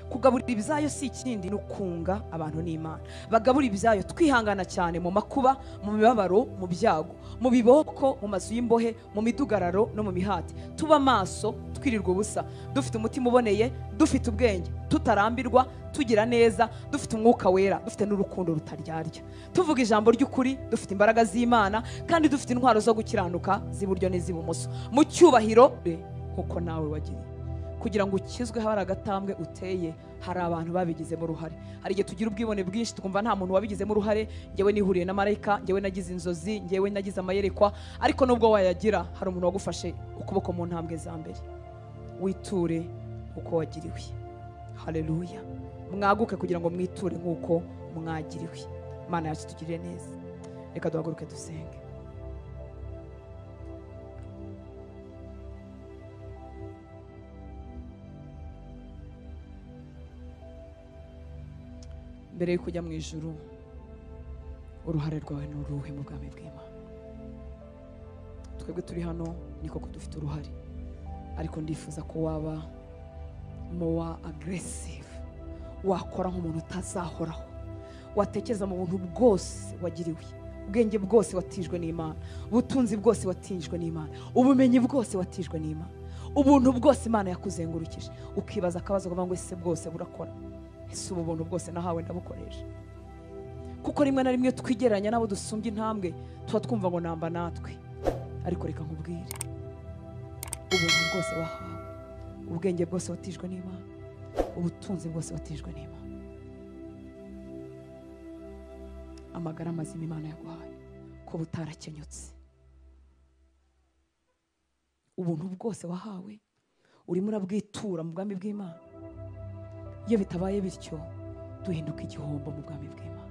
Kugaburira ibyayo si ikindi, ni ukunga abantu n'Imana. Bagabura ibyayo twihangana cyane mu makuba, mu mibabaro, mu byago, mu biboko, mu mazu y'imbohe, mu midugararo no mu mihati. Tuba maso, twirirwa ubusa, dufite umutima uboneye, dufite ubwenge, tutarambirwa, tugira neza, dufite umwuka wera, dufite n'urukundo rutaryarya, tuvuga ijambo ry'ukuri, dufite imbaraga z'Imana, kandi dufite intwaro zo gukiranuka z'iburyo n'iz'ibumoso, mu cyubahiro kuko nawe wagiriye. Kugira ngo ukizwe hari agatambwe uteye, hari abantu babigizemo uruhare. Hari igihe tugira ubwibone bwinshi tukumva nta muntu wabigizemo uruhare, ngewe nihuriye na marayika, ngewe nagize inzozi, ngewe nagize amayerekwa. Ariko nubwo wayagira, hari umuntu wagufashe ukuboko mu ntambwe za mbere. Witure uko wagiriwe. Haleluya. Mwaguke kugira ngo mwiture nk'uko mwagiriwe. Imana yacu tugirire neza. Reka duhaguruke dusenge. Mbere yo kujya mu ijuru, uruhare rwawe ni uruhe mu bwami bw'Imana? Twebwe turi hano ni koko dufite uruhare, ariko ndifuza ko waba more aggressive, wakora nk'umuntu utazahoraho, watekereza mu buntu bwose wagiriwe, ubwenge bwose watijwe n'Imana, ubutunzi bwose watijwe n'Imana, ubumenyi bwose watijwe n'Imana, ubuntu bwose Imana yakuzengurukije, ukibaza akabazo ngo ese bwose burakora? Ese ubu buntu bwose nahawe ndabukoresha? Kuko rimwe na rimwe twigereranya n'abo dusumbye intambwe, tuba twumva ngo namba natwe. Ariko reka nkubwire, ubuntu bwose wahawe, ubwenge bwose watijwe n'Imana, ubutunzi bwose watijwe n'Imana, amagara mazima Imana yaguhaye ko butarakenyutse, ubuntu bwose wahawe urimo urabwitura mu bwami bw'Imana. Iyo bitabaye bityo duhinduka igihombo mu bwami bw'Imana.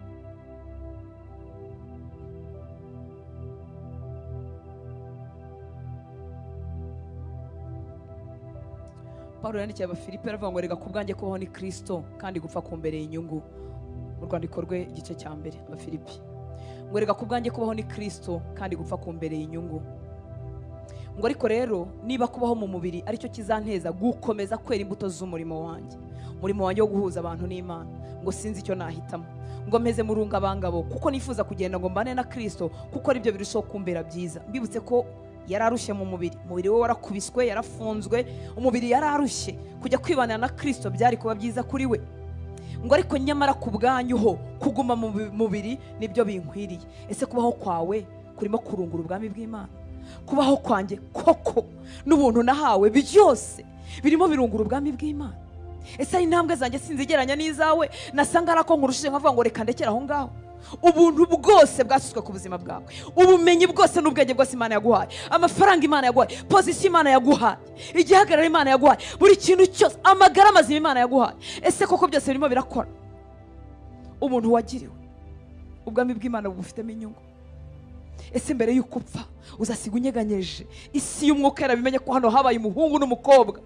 Paulo yandikiye Abafilipi aravuga ngo rega ku bwanjye kubaho ni Kristo kandi gupfa kumbereye inyungu. Mu rwandiko rwe igice cya 1 Abafilipi, ngo rega ku bwanjye kubaho ni Kristo kandi gupfa kumbereye inyungu. Ngo ariko rero niba kubaho mu mubiri aricyo kizanteza gukomeza kwera imbuto z'umurimo wanjye, umurimo wanjye wo guhuza abantu n'Imana, ngo sinzi icyo nahitamo, ngo mpeze murunga abangabo kuko nifuza kugenda ngo mbane na Kristo kuko ari byo birushaho kumbera byiza. Mbibutse ko yararushye mu mubiri, umubiri we warakubiswe, yarafunzwe, umubiri yararushye. Kujya kwibanira na Kristo byari kuba byiza kuri we. Ngo ariko nyamara ku bwanyu ho kuguma mu mubiri nibyo binkwiriye. Ese kubaho kwawe kurimo kurungura ubwami bw'Imana? Kubaho kwanjye koko n'ubuntu nahawe byose birimo birungura ubwami bw'Imana? Ese ari intambwe zanjye sinzigeranya n'izawe, nasanga arako nkurushije nkavuga ngo reka ndekere aho ngaho? Ubuntu bwose bwasutswe ku buzima bwawe, ubumenyi bwose n'ubwenge bwose Imana yaguhaye, amafaranga Imana yaguhaye, pozisiyo Imana yaguhaye, igihagararo Imana yaguhaye, buri kintu cyose, amagara mazima Imana yaguhaye, ese koko byose birimo birakora? Ubuntu wagiriwe, ubwami bw'Imana bugufitemo inyungu. Ese mbere y'uko upfa uzasiga unyeganyeje isi y'umwuka yarabimenye ko hano habaye umuhungu n'umukobwa?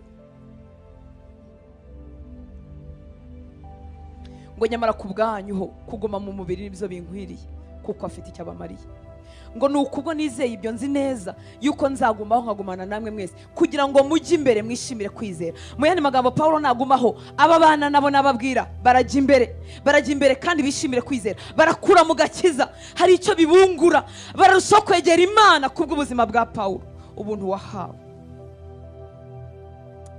Ngo nyamara ku bwanyu ho kuguma mu mubiri nibyo binkwiriye, kuko afite icyo abamariye. Ngo nuko ubwo nizeye ibyo nzi neza yuko nzagumaho nkagumana namwe mwese, kugira ngo mujye imbere mwishimire kwizera. Mu yandi magambo, Paulo nagumaho, aba bana nabo nababwira barajya imbere, barajya imbere kandi bishimire kwizera, barakura mu gakiza, hari icyo bibungura, bararushaho kwegera Imana kubw'ubuzima bwa Paulo. Ubuntu wahawe,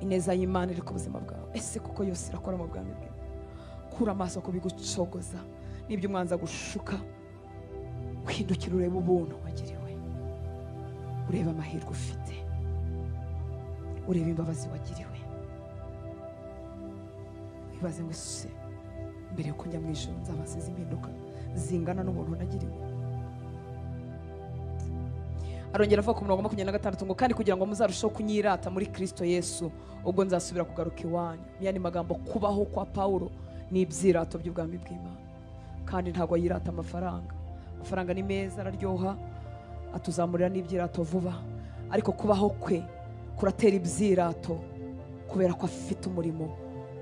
ineza y'Imana iri ku buzima bwawe, ese kuko yose irakora mu bwami bwe? Kura amaso ku bigucogoza n'ibyo umwanza gushuka, uhindukira urebe ubuntu wagiriwe, urebe amahirwe ufite, urebe imbabazi wagiriwe. Wibaze ngo ese mbere yo kujya mu ijuru nzabasize impinduka zingana n'ubuntu nagiriwe? Arongera avuga ku murongo 26 ngo kandi kugira ngo muzarusheho kunyirata muri Kristo Yesu ubwo nzasubira kugaruka iwanyu. Mu yandi magambo, kubaho kwa Paulo ni ibyirato by'ubwami bw'Imana. Kandi ntabwo yirata amafaranga. Amafaranga ni meza, araryoha, atuzamurira n'ibyirato vuba, ariko kubaho kwe kuratera ibyirato kubera ko afite umurimo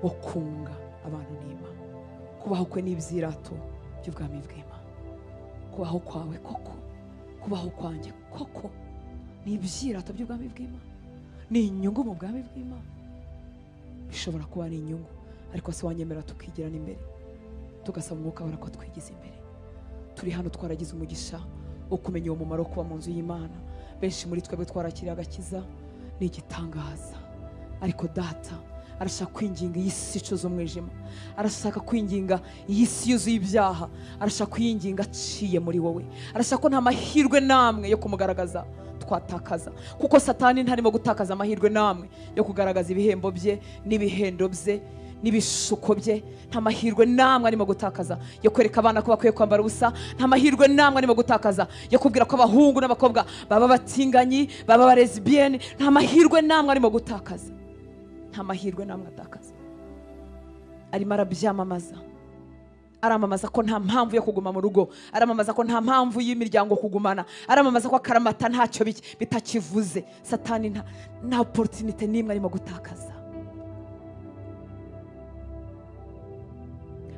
wo kunga abantu n'Imana. Kubaho kwe ni ibyirato by'ubwami bw'Imana. Kubaho kwawe koko, kubaho kwanjye koko ni ibyirato by'ubwami bw'Imana, ni inyungu mu bwami bw'Imana. Bishobora kuba ni inyungu, ariko se wanyemera tukigirana imbere, tugasaba umwuka wera ko twigize imbere. Turi hano twaragize umugisha wo kumenya uwo mumaro kuba mu nzu y'Imana. Benshi muri twebwe twarakiriye agakiza, ni igitangaza. Ariko data arashaka kwinginga iyi si icuze umwijima, arashaka kwinginga iyi si yuzuye ibyaha, arashaka kwinginga aciye muri wowe, arashaka ko nta mahirwe namwe yo kumugaragaza twatakaza, kuko Satani ntarimo gutakaza amahirwe namwe yo kugaragaza ibihembo bye n'ibihendo bye n'ibishuko bye. Nta mahirwe namwe arimo gutakaza yo kwereka abana ko bakwiye kwambara ubusa. Nta mahirwe namwe arimo gutakaza yo kubwira ko abahungu n'abakobwa baba batinganyi, baba ba lesbienne. Nta mahirwe namwe arimo gutakaza, nta mahirwe namwe atakaza. Arimo arabyamamaza, aramamaza ko nta mpamvu yo kuguma mu rugo, aramamaza ko nta mpamvu y'imiryango kugumana, aramamaza ko akaramata ntacyo bitakivuze. Satani nta opportunity n'imwe arimo gutakaza.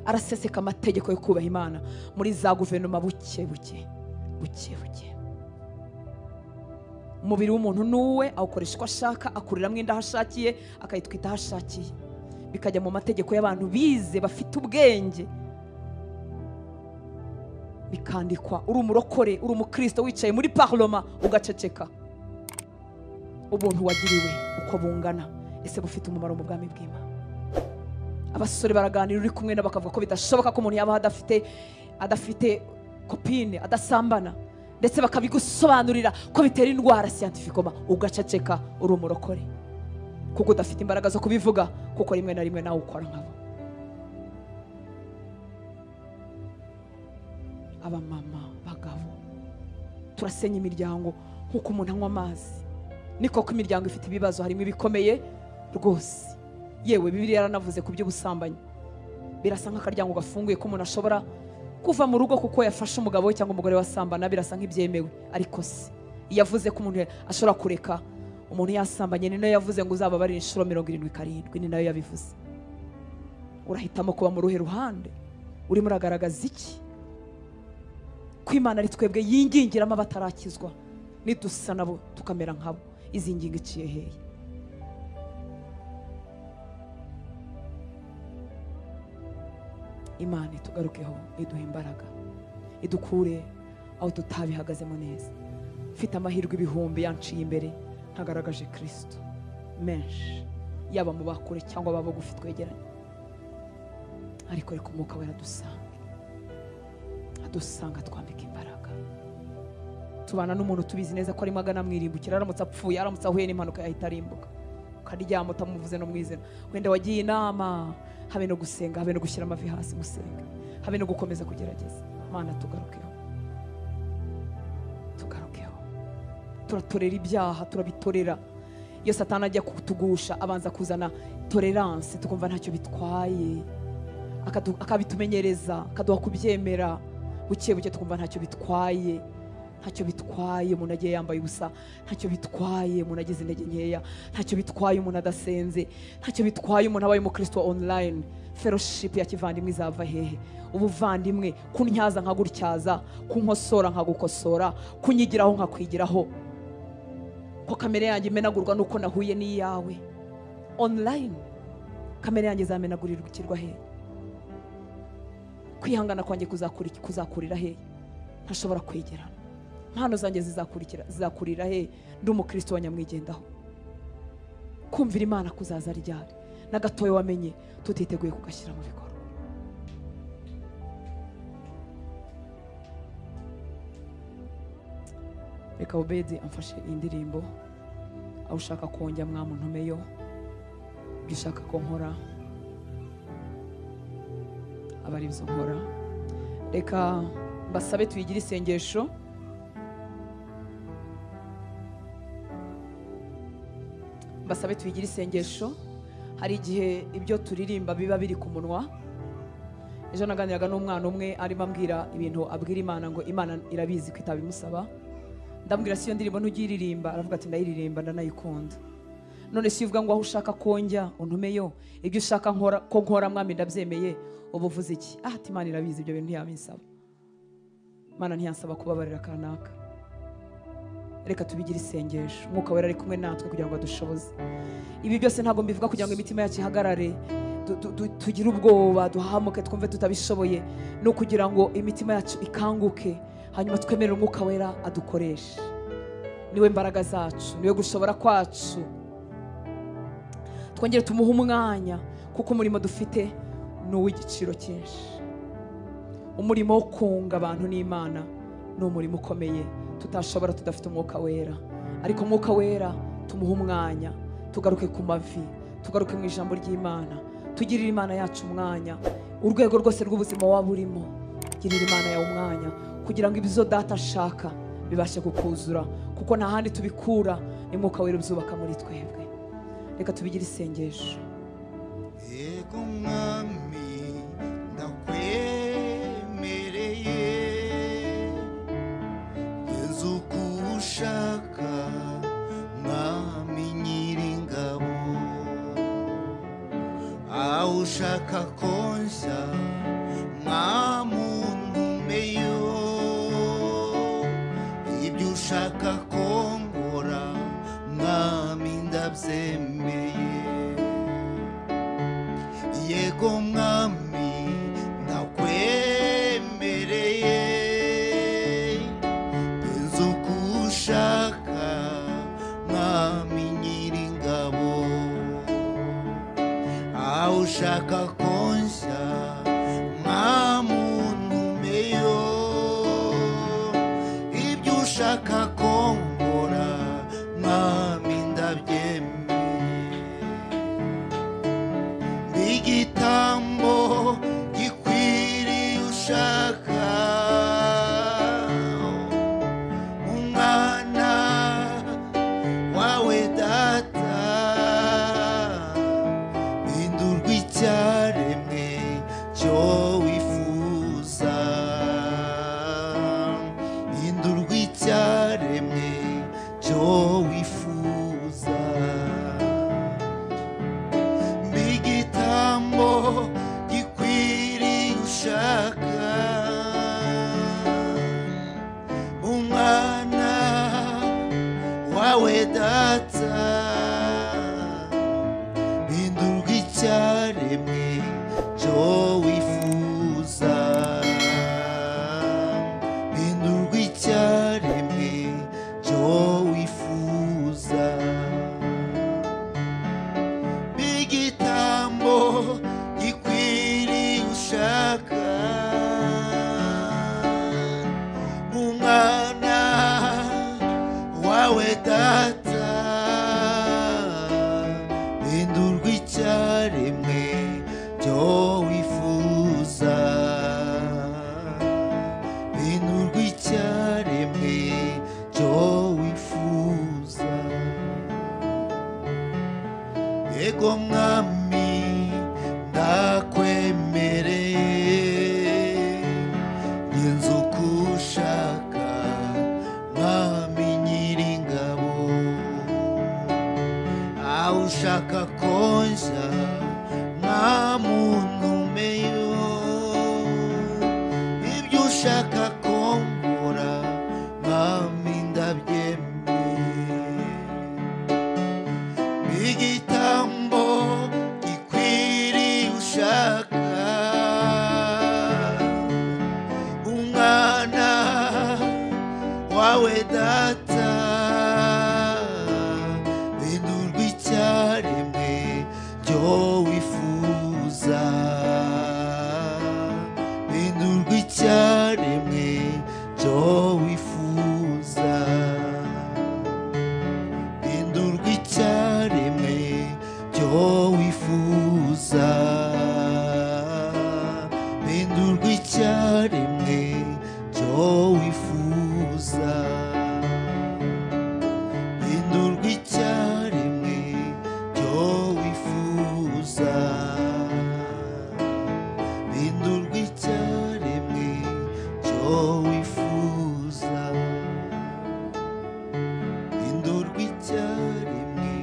Araseseka amategeko yo kubaha Imana muri za guverinoma buke buke buke buke. Umubiri w'umuntu nuwe, awukoresha uko ashaka, akuriramo inda aho ashakiye, akayitwita aho ashakiye, bikajya mu mategeko y'abantu bize bafite ubwenge, bikandikwa. Uri umurokore, uri umukristo, wicaye muri parlement ugaceceka. Ubuntu wagiriwe uko bungana, ese bufite umumaro mu bwami bw'Imana? Abasore baraganira uri kumwe nabo bakavuga ko bidashoboka ko umuntu yaba adafite copine, adasambana, ndetse bakabigusobanurira ko bitera indwara scientifiquement, ugaceceka. Uri umurokore kuko udafite imbaraga zo kubivuga, kuko rimwe na rimwe nawe ukora nkabo. Abamama, bagabo, turasenya imiryango nk'uko umuntu anywa amazi. Ni koko imiryango ifite ibibazo, harimo ibikomeye rwose. Yewe Bibiliya yaranavuze ku by'ubusambanyi. Birasa nk'akaryango gafunguye ko umuntu ashobora kuva mu rugo kuko yafashe umugabo we cyangwa umugore wasambana, birasa nk'ibyemewe. Ariko se iyo yavuze ko umuntu ashobora kureka umuntu yasambanye, ni nayo yavuze ngo uzababarire inshuro 77, ni nayo yabivuze. Urahitamo kuba mu ruhe ruhande? Urimo uragaragaza iki? Ko Imana ari twebwe yingingiramo abatarakizwa, nidusa nabo tukamera nkabo, izi ngingo iciye hehe? Imana itugarukeho, iduhe imbaraga, idukure aho tutabihagazemo neza. Mfite amahirwe ibihumbi yanciye imbere ntagaragaje Kristo menshi, yaba mu bakure cyangwa ababugufi twegeranye. Ariko reka Umwuka Wera adusanga twambika imbaraga. Tubana n'umuntu tubizi neza ko arimo agana mwirimbukira, aramutse apfuye, aramutse ahuye n'impanuka yahita arimbuka, ukaryama utamuvuze no mu izina. Wenda wagiye inama, habe no gusenga, habe no gushyira amavi hasi gusenga, habe no gukomeza kugerageza. Mana tugarukeho, tugarukeho. Turatorera ibyaha, turabitorera. Iyo Satani ajya kutugusha abanza kuzana tolerance, tukumva ntacyo bitwaye, akabitumenyereza, akaduha kubyemera. Buke buke tukumva ntacyo bitwaye, ntacyo bitwaye umuntu agiye yambaye ubusa, ntacyo bitwaye umuntu agize intege nkeya, ntacyo bitwaye umuntu adasenze, ntacyo bitwaye umuntu abaye umukristo online. Fellowship ya kivandimwe izava hehe? Ubuvandimwe, kuntyaza nkagutyaza, kunkosora nkagukosora, kunyigiraho nkakwigiraho, ko kamere yanjye imenagurwa nuko nahuye n'iyawe online. Kamere yanjye izamenagurirwa hehe? Kwihangana kwanjye kuzakurira hehe? Ntashobora kwegerana. Impano zanjye zizakurira he? Ndi umukristo wa nyamwigendaho. Kumvira Imana kuzaza ryari? Na gatoya wamenye tutiteguye kugashyira mu bikorwa. Reka Obedi amfashe indirimbo. Aho ushaka konjya mwamuntumeyo, ibyo ushaka ko nkora aba ari byo nkora. Reka mbasabe tuyigire isengesho. Mbasabe tuyigire isengesho. Hari igihe ibyo turirimba biba biri ku munwa. Ejo naganiraga n'umwana umwe arimo ambwira ibintu abwira Imana ngo Imana irabizi ko itabimusaba. Ndambwira si iyo ndirimbo ntugiririmba, aravuga ati ndayiririmba ndanayikunda. None si uvuga ngo aho ushaka konjya untumeyo, ibyo ushaka nkora ko nkora mwami ndabyemeye, ubuvuze iki? Ah, ati Imana irabizi ibyo bintu ntiyabinsaba. Imana ntiyansaba kubabarira kanaka. Reka tubigire isengesho. Umwuka Wera ari kumwe natwe kugira ngo adushoboze. Ibi byose ntabwo mbivuga kugira ngo imitima yacu ihagarare, tugire ubwoba, duhamuke, twumve tutabishoboye, no kugira ngo imitima yacu ikanguke, hanyuma twemerere Umwuka Wera adukoreshe. Niwe mbaraga zacu, niwe gushobora kwacu. Twongere tumuhe umwanya, kuko umurimo dufite ni uw'igiciro cyinshi. Umurimo wo kunga abantu n'Imana ni umurimo ukomeye tutashobora tudafite Umwuka Wera. Ariko Umwuka Wera tumuhe umwanya, tugaruke ku mavi, tugaruke mu ijambo ry'Imana, tugirire Imana yacu umwanya. Urwego rwose rw'ubuzima waba urimo, girira Imana yawe umwanya, kugira ngo ibyo data ashaka bibashe kukuzura, kuko nta handi tubikura, ni Mwuka Wera ubyubaka muri twebwe. Reka tubigire isengesho. Yego mwami ndakwemereye, Yezu kushaka mwami nyiringabo, aho ushaka konshya mwamuntumeyo, ibyo ushaka kongora mwami ndabyemeye. Yego mwami ndakwemereye, Yezu kushaka mwami nyiringabo, aho ushaka konshya mwamuntumeyo, ibyo ushaka kongora mwami ndabyemeye. Igitambo gikwiriye ushaka, umwana wawe data, hindurwa icyaremwe cyo wifuza, hindurwa icyaremwe cyo wifuza. Igitambo gikwiriye ushaka, umwana wawe data, hindurwa icyaremwe cyo wifuza, hindurwa icyaremwe cyo wifuza. Igitambo gikwiriye ushaka wawe data, hindurwa icyaremwe cyo wifuza, hindurwa icyaremwe cyo wifuza. Yego mwami ndakwemereye, ngenza uko ushaka mwami nyiringabo, aho ushaka konja nta muntu umeyo, ibyo ushaka kombora mwami ndabyemeye. Igitambo gikwiriye ushaka, umwana wawe data, hindurwa icyaremwe cyo wifuza, hindurwa icyaremwe cyo wifuza, hindurwa icyaremwe cyo wifuza, hindurwa icyaremwe cyo wifuza, hindurwa icyaremwe cyo wifuza, hindurwa icyaremwe cyo wifuza, hindurwa icyaremwe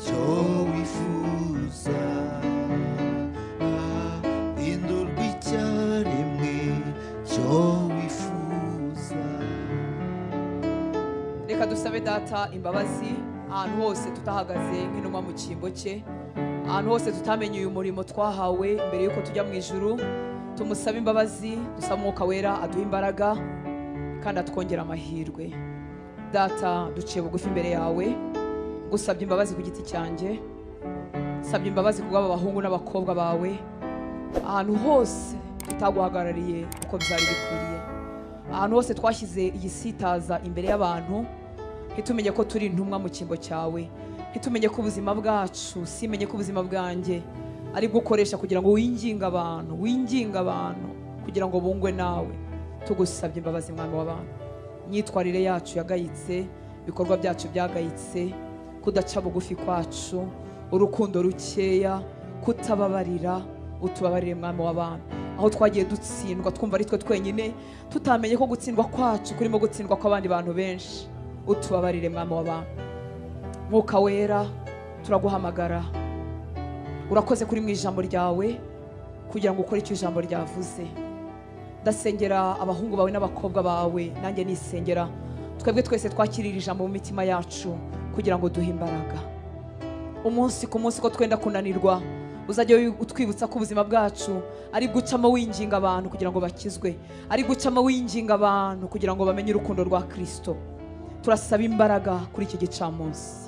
cyo wifuza, hindurwa icyaremwe cyo wifuza. Reka dusabe data imbabazi ahantu hose tutahagaze nk'intumwa mu cyimbo cye, ahantu hose tutamenye uyu murimo twahawe mbere yuko tujya mu ijuru. Tumusabe imbabazi, dusabe Umwuka Wera aduhe imbaraga kandi atwongera amahirwe. Data, duciye bugufi imbere yawe, gusabye imbabazi ku giti cyanjye, sabye imbabazi ku bw'aba bahungu n'abakobwa bawe, ahantu hose tutaguhagarariye uko byari bikwiriye, ahantu hose twashyize igisitaza imbere y'abantu, ntitumenye ko turi intumwa mu cyimbo cyawe, ntitumenye ko ubuzima bwacu, simenye ko ubuzima bwanjye ari bwo ukoresha kugira ngo winginge abantu, winginge abantu kugira ngo bungwe nawe. Tugusabye imbabazi mwami w'abantu, imyitwarire yacu yagayitse, ibikorwa byacu byagayitse, kudaca bugufi kwacu, urukundo rukeya, kutababarira, utubabarire mwami w'abantu. Aho twagiye dutsindwa twumva ari twe twenyine, tutamenye ko gutsindwa kwacu kurimo gutsindwa kw'abandi bantu benshi, utubabarire mwami w'abantu. Mwuka Wera turaguhamagara, urakoze kuri mu ijambo ryawe kugira ngo ukore icyo ijambo ryavuze. Ndasengera abahungu bawe n'abakobwa bawe, nanjye nisengera twebwe twese twakirira ijambo mu mitima yacu kugira ngo duhe imbaraga umunsi ku munsi ko twenda kunanirwa. Uzajya utwibutsa ko ubuzima bwacu ari gucamo winginga abantu kugira ngo bakizwe, ari gucamo winginga abantu kugira ngo bamenye urukundo rwa Kristo. Turasaba imbaraga kuri iki gicamunsi.